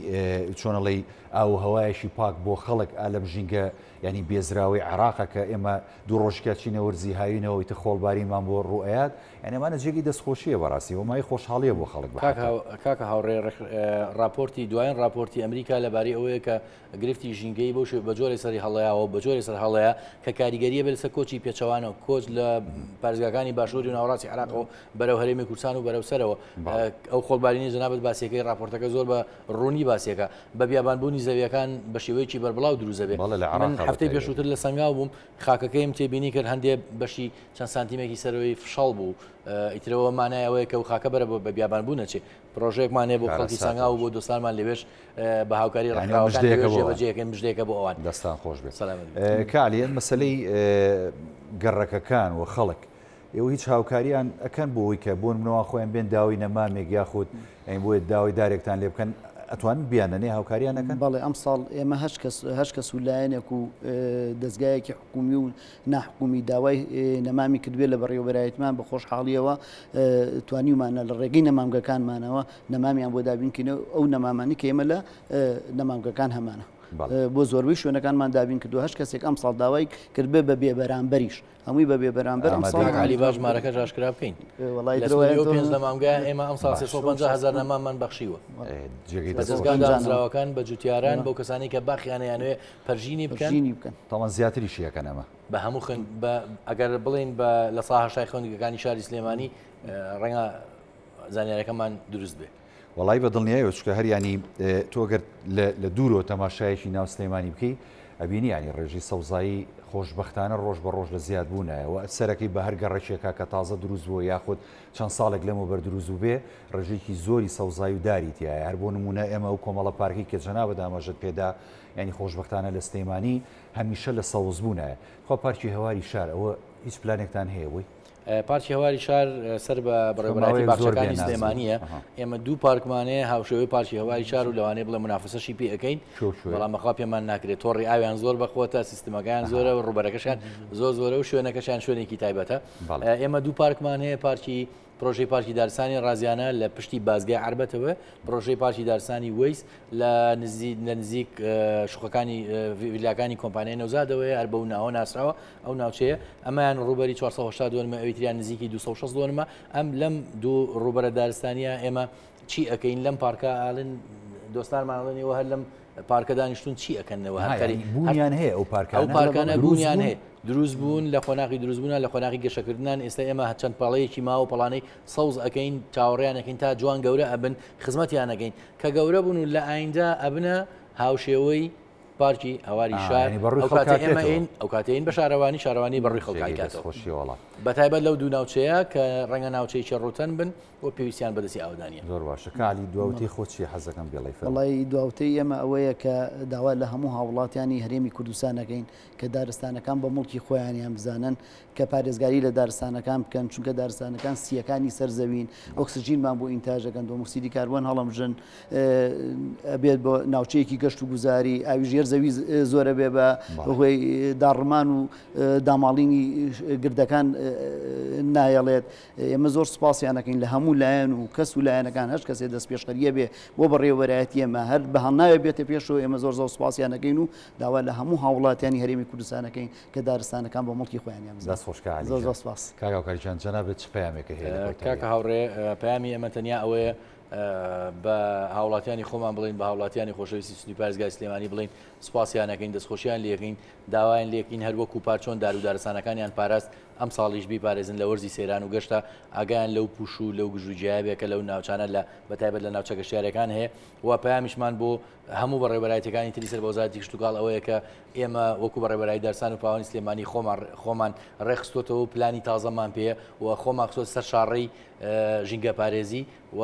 [SPEAKER 1] چۆن ئەڵێی ئاو و هەوایەکی پاک بۆ خەڵک ئا لەم ژینگە یانی بێزراوەی عێراقە کە ئێمە دوو ڕۆژکە چینە وەرزی هاوینەوە ئیتر خۆڵبارینمان بۆ ڕوو ئەیات یانی ئەمانە جێگەی دەستخۆشیە بەڕاستی و مایەی خۆشحاڵیە بۆ خەڵک بە حەقیقەت.
[SPEAKER 2] کاکە هاوڕێ ڕاپۆرتی دوایین ڕاپۆرتی ئەمریکا لەبارەی ئەوەیە کە گرفتی ژینگەیی بەو شێوە بە جۆرێک سەری هەڵەیاوە و بە جۆرێک سەر هەڵەیە کە کاریگەرییە بێت لەسەر کۆچی پێچەوانەوە کۆچ لە پارێزگاکانی باشووری و ناوەڕاستی عێراقەوە بەرەو هەرێمی کوردستان و بەرەو سەرەوە ئەو خۆڵبارینەی جەنابت باسیەکەی ڕاپۆرتەکە زۆر بە ڕوونی باسیەکە بە بیابانبوونی زەویەکان بە شێوەیەکی بەربڵاو دروست دەبێت من هەفتەی پێشووتر لە سەنگاو بووم خاکەکەیم تێبینی کرد هەندێ بەشی چەند سانتیمێکی سەرەوەی فشەڵ بوو ئیترەوە مانای ئەوەیە کە و خاکە بەرە بە بیابانبوون ئەچێ پرۆژەیەکمان هەیە بۆ خەڵکی سەنگاو و بۆ دۆستانمان لەوێش بە هاوکاری ڕێکخراوەکان لەوێش جێبەجێ ئەکەین مژدەیەکە بۆ ئەوان.
[SPEAKER 1] دەستان خۆش بێت. کاک عەلی ئەم مەسەلەی گەڕەکەکان و خەڵک ئێوە هیچ هاوکاریان ئەکەن بۆ ئەوەی کە بۆ نمونە خۆیان بێن داوای نەمامێک یاخود یانی بۆیە داوای دارێکتان لێ بکەن ئەتوانن بیانەنێ هاوکاریان ئەکەن؟
[SPEAKER 3] بەڵێ ئەمساڵ ئێمە هەش کەس هەش کەس و لایەنێک و دەزگایەکی حکومی و ناحکومی داوای نەمامی کردبێت لە بەڕێوەبەرایەتیمان بە خۆشحاڵیەوە توانیومانە لە ڕێگەی نەمامگەکانمانەوە نەمامیان بۆ دابینکەین ئەو نەمامانی کە ئێمە لە نەمامگەکان هەمانە بۆ زۆربەی شوێنەکانمان دابین کردو هەش کەسێک ئەم ساڵ داوای کردبێ بە بێبەرامبەریش هەمووی بە بێبەرامبەر ئەم ساڵ
[SPEAKER 2] علی باش مارەکەش ئاشکرا بکەین پێنج نەمامگە ئێمە ئەم ساڵ 350 هزار نەماممان بەخشیوە دەزگا دامەزراوەکان بە جوتیاران بۆ کەسانی کە باخیانەیانوێ پەرژینی بکەن
[SPEAKER 1] تاوان زیاتریشی ئەکەن ئەمە.
[SPEAKER 2] بە هەموو خوێند بە ئەگەر بڵێین بە لە سا هەشتای خوێندگەکانی شاری سلێمانی ڕەنگە زانیارەکەمان دروست بێ.
[SPEAKER 1] وەڵایی بە دڵنیایەوە چونکە هەر یانی تۆ گەر لە دوورەوە تەماشایەکی ناو سلێمانی بکەی ئەبینی یانی ڕێژەی سەوزایی خۆشبەختانە ڕۆژ بە ڕۆژ لە زیاد بوونایە و سەرەکەی بە هەر گەڕەکێکا کە تازە دروست بووە یاخود چەند ساڵێک لەمەوبەر دروست بووبێ ڕێژەیەکی زۆری سەوزایی و داری تیایە هەر بۆ نموونە ئێمە ئەو کۆمەڵە پارکەی کە جەنابت ئاماژەت پێدا یانی خۆشبەختانە لە سلێمانی هەمیشە لە سەوزبوونایە. خوا پارکی هەواری شار ئەوە هیچ پلانێکتان هەیە بۆی؟
[SPEAKER 2] پارکی هەواری شار سەر بە بەڕێوەبەرایەتی باخچەکانی سلێمانییە. ئێمە دوو پارکمان هەیە هاوشێوەی پارکی هەواری شار و لەوانەیە بڵێ مونافەسەشی پێ ئەکەین، بەڵام بەخوا پێمان ناکرێت. تۆڕی ئاویان زۆر بەقوەتە، سیستمەکەیان زۆرە و ڕووبەرەکەشیان زۆر زۆرە و شوێنەکەشیان شوێنێکی تایبەتە. ئێمە دوو پارکمان هەیە، پارکی پرۆژەی پارکی دارستانی ڕازیانە لە پشتی بازگای عەربەتەوە، پرۆژەی پارکی دارستانی وەیس لە لە نزیک شوقەکانی ڤیلاکانی کۆمپانیای نەوزادەوەیە هەر بەو ناوە ناسراوە ئەو ناوچەیە ئەمەیان ڕووبەری 480 دۆنمە ئەوی تریان نزیکی 260 دۆنمە ئەم لەم دوو ڕووبەرە دارستانیە ئێمە چی ئەەکەین لەم پارکە ئاڵن دۆستانمان ئەڵێن ئێوە هەر لەم پارکە دانیشتون چی ئەکەنەوە
[SPEAKER 1] هەر بوونیان هەیە ئەو پارکانە
[SPEAKER 2] ئەو پارکانە بوونیان هەیە دروست بوون لە قۆناغی دروستبوونە لە قۆناغی گەشەکردنان ئێستا ئێمە چەند پەڵەیەکی ماوە پەڵانەی سەوز ئەەکەین چاوەڕیان ئەەکەین تا جوان گەورە ئەبن خزمەتیان ئەەکەین کە گەورە بوون و لە ئایندە ئەبنە هاوشێوەی پارکی هەواری شار ئەو کاتە ئێمە ئین ئەو کاتەین بە شارەوانی شارەوانی بەڕووی خەڵکای کاتەوە
[SPEAKER 1] خۆشیوەڵا
[SPEAKER 2] بە تایبەت لەو دوو ناوچەیە کە ڕەنگە ناوچەیەکی ڕوتەن بن و پێویستیان بەدەستی ئاودانیە.
[SPEAKER 1] زۆر باشە کاک عەلی دواوتەی خۆت چیە حەزەکەم بێڵی فەرموو.
[SPEAKER 3] وەڵایی دواوتەی ئێمە ئەوەیە کە داوا لە هەموو هاوڵاتیانی هەرێمی کوردستان ئەکەین کە دارستانەکان بە موڵکی خۆیانیان بزانن کە پارێزگاری لە دارستانەکان بکەن چونکە دارستانەکان سییەکانی سەر زەوین ئۆکسجینمان بۆ ئینتاج دەکەن دۆمۆکسیدی کاربۆن هەڵەمژن ئەبێت بۆ ناوچەیەکی گەشت و گوزاری ئاوی ژێر زەوی زۆرە بێ بە هۆی داڕمان و داماڵینی گردەکان نایەڵێت ئێمە زۆر سوپاسیان ئەکەین لە هەموو لایەن و کەس و لایەنەکان هەر کەسێ دەستپێشخەریە بێ بۆ بەڕێوەبەرایەتی ئێمە هەر بە هەناوێ بێتە پێشەوە ئێمە زۆر زۆر سوپاسیان ئەکەین و داوا لە هەموو هاوڵاتیانی هەرێمی کوردستان ئەکەین کە دارستانەکان بە موڵکی خۆیانیان بزانن.
[SPEAKER 1] دەست خۆش کاک عەلی
[SPEAKER 3] زۆر
[SPEAKER 1] گیان.
[SPEAKER 3] زۆر سوپاس.
[SPEAKER 1] کاک هاوکار گیان جەنابت چ پەیامێکە هەیە لە کۆتاییا؟
[SPEAKER 2] کاکە هاوڕێ پەیامی ئێمە تەنیا ئەوەیە بە هاوڵاتیانی خۆمان بڵێین بە هاوڵاتیانی خۆشەویستی سنووری پارێزگای سلێمانی بڵێین سوپاسیان ئەکەین دەستخۆشیان لێکەین داوایان لێکین هەر وەکو پار چۆن دار و دارستانەکانیان پاراست ئەمساڵیش بیپارێزن لە وەرزی سەیران و گەشتە، ئاگایان لەو پوش و لەو گژوگیایە بێ کە لەو ناوچانە لە بەتایبەت لە ناوچە گەشتیاریەکان هەیە و پەیامیشمان بۆ هەموو بەڕێوەبەرایەتیەکانی تری سەر بە وەزارەتی کشتوکاڵ ئەوەیە کە ئێمە وەکو بەڕێوەبەرای دارستان و پاوانی سلێمانی خۆمان خۆمان ڕێکخستۆتەوە و پلانی تازەمان پێیە و خۆمان خستۆتە سەر شاڕێی ژینگەپارێزی و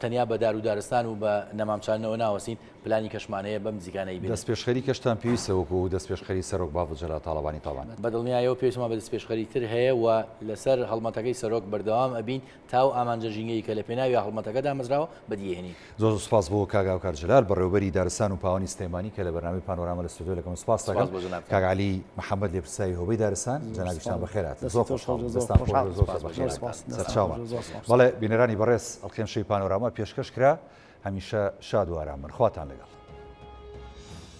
[SPEAKER 2] تەنیا بە دار و دارستان و بە نەمامچاندنەوە ناوەستین. پلانی کەشمان هەیە بەم نزیکانە ئەیبینن.
[SPEAKER 1] دەستپێشخەری کەشتان پێویستە وەکو دەستپێشخەری سەرۆک بافڵ جەلال تاڵەبانی تاڵان.
[SPEAKER 2] بە دڵنیایەوە پێویستمان بە دەستپێشخەری تر هەیە و لەسەر هەڵمەتەکەی سەرۆک بەردەوام ئەبین تا ئەو ئامانجە ژینگەیی کە لە پێناویا هەڵمەتەکە دامەزراوە بەدیهێنین.
[SPEAKER 1] زۆر زۆر سوپاس بۆ کاک هاوکار جەلال بەڕێوەبەری دارستان و پاوانی سلێمانی کە لە بەرنامەی پانۆراما لە ستۆدیۆ لەگەڵم سوپاس
[SPEAKER 2] سوپاس
[SPEAKER 1] دەکەم.
[SPEAKER 2] بۆ جەنابتان.
[SPEAKER 1] کاک عەلی محەمەد لێپرسراوی هۆبەی دارستان جەنابیشتان
[SPEAKER 3] سوپاس.
[SPEAKER 1] بەخێرهاتن.
[SPEAKER 3] دەستی
[SPEAKER 1] زۆر
[SPEAKER 3] تۆش
[SPEAKER 1] خۆشحاڵم.
[SPEAKER 3] خۆش، زۆر
[SPEAKER 1] دەستان خۆش
[SPEAKER 3] خۆشحاڵ.
[SPEAKER 1] بێت. زۆر
[SPEAKER 2] سوپاس
[SPEAKER 1] زۆر
[SPEAKER 2] بۆ
[SPEAKER 1] بەخێرهاتن.
[SPEAKER 2] جەنابتان.
[SPEAKER 3] سوپاس. دەستان
[SPEAKER 1] سەرچاومان.
[SPEAKER 3] خۆش، زۆر سوپاس.
[SPEAKER 1] بەڵێ بینەرانی بەڕێز ئەڵقەی ئەمشەوی پانۆراما پێشکەش کرا. هەمیشە شاد و ئارام بن. خواتان لەگەڵ.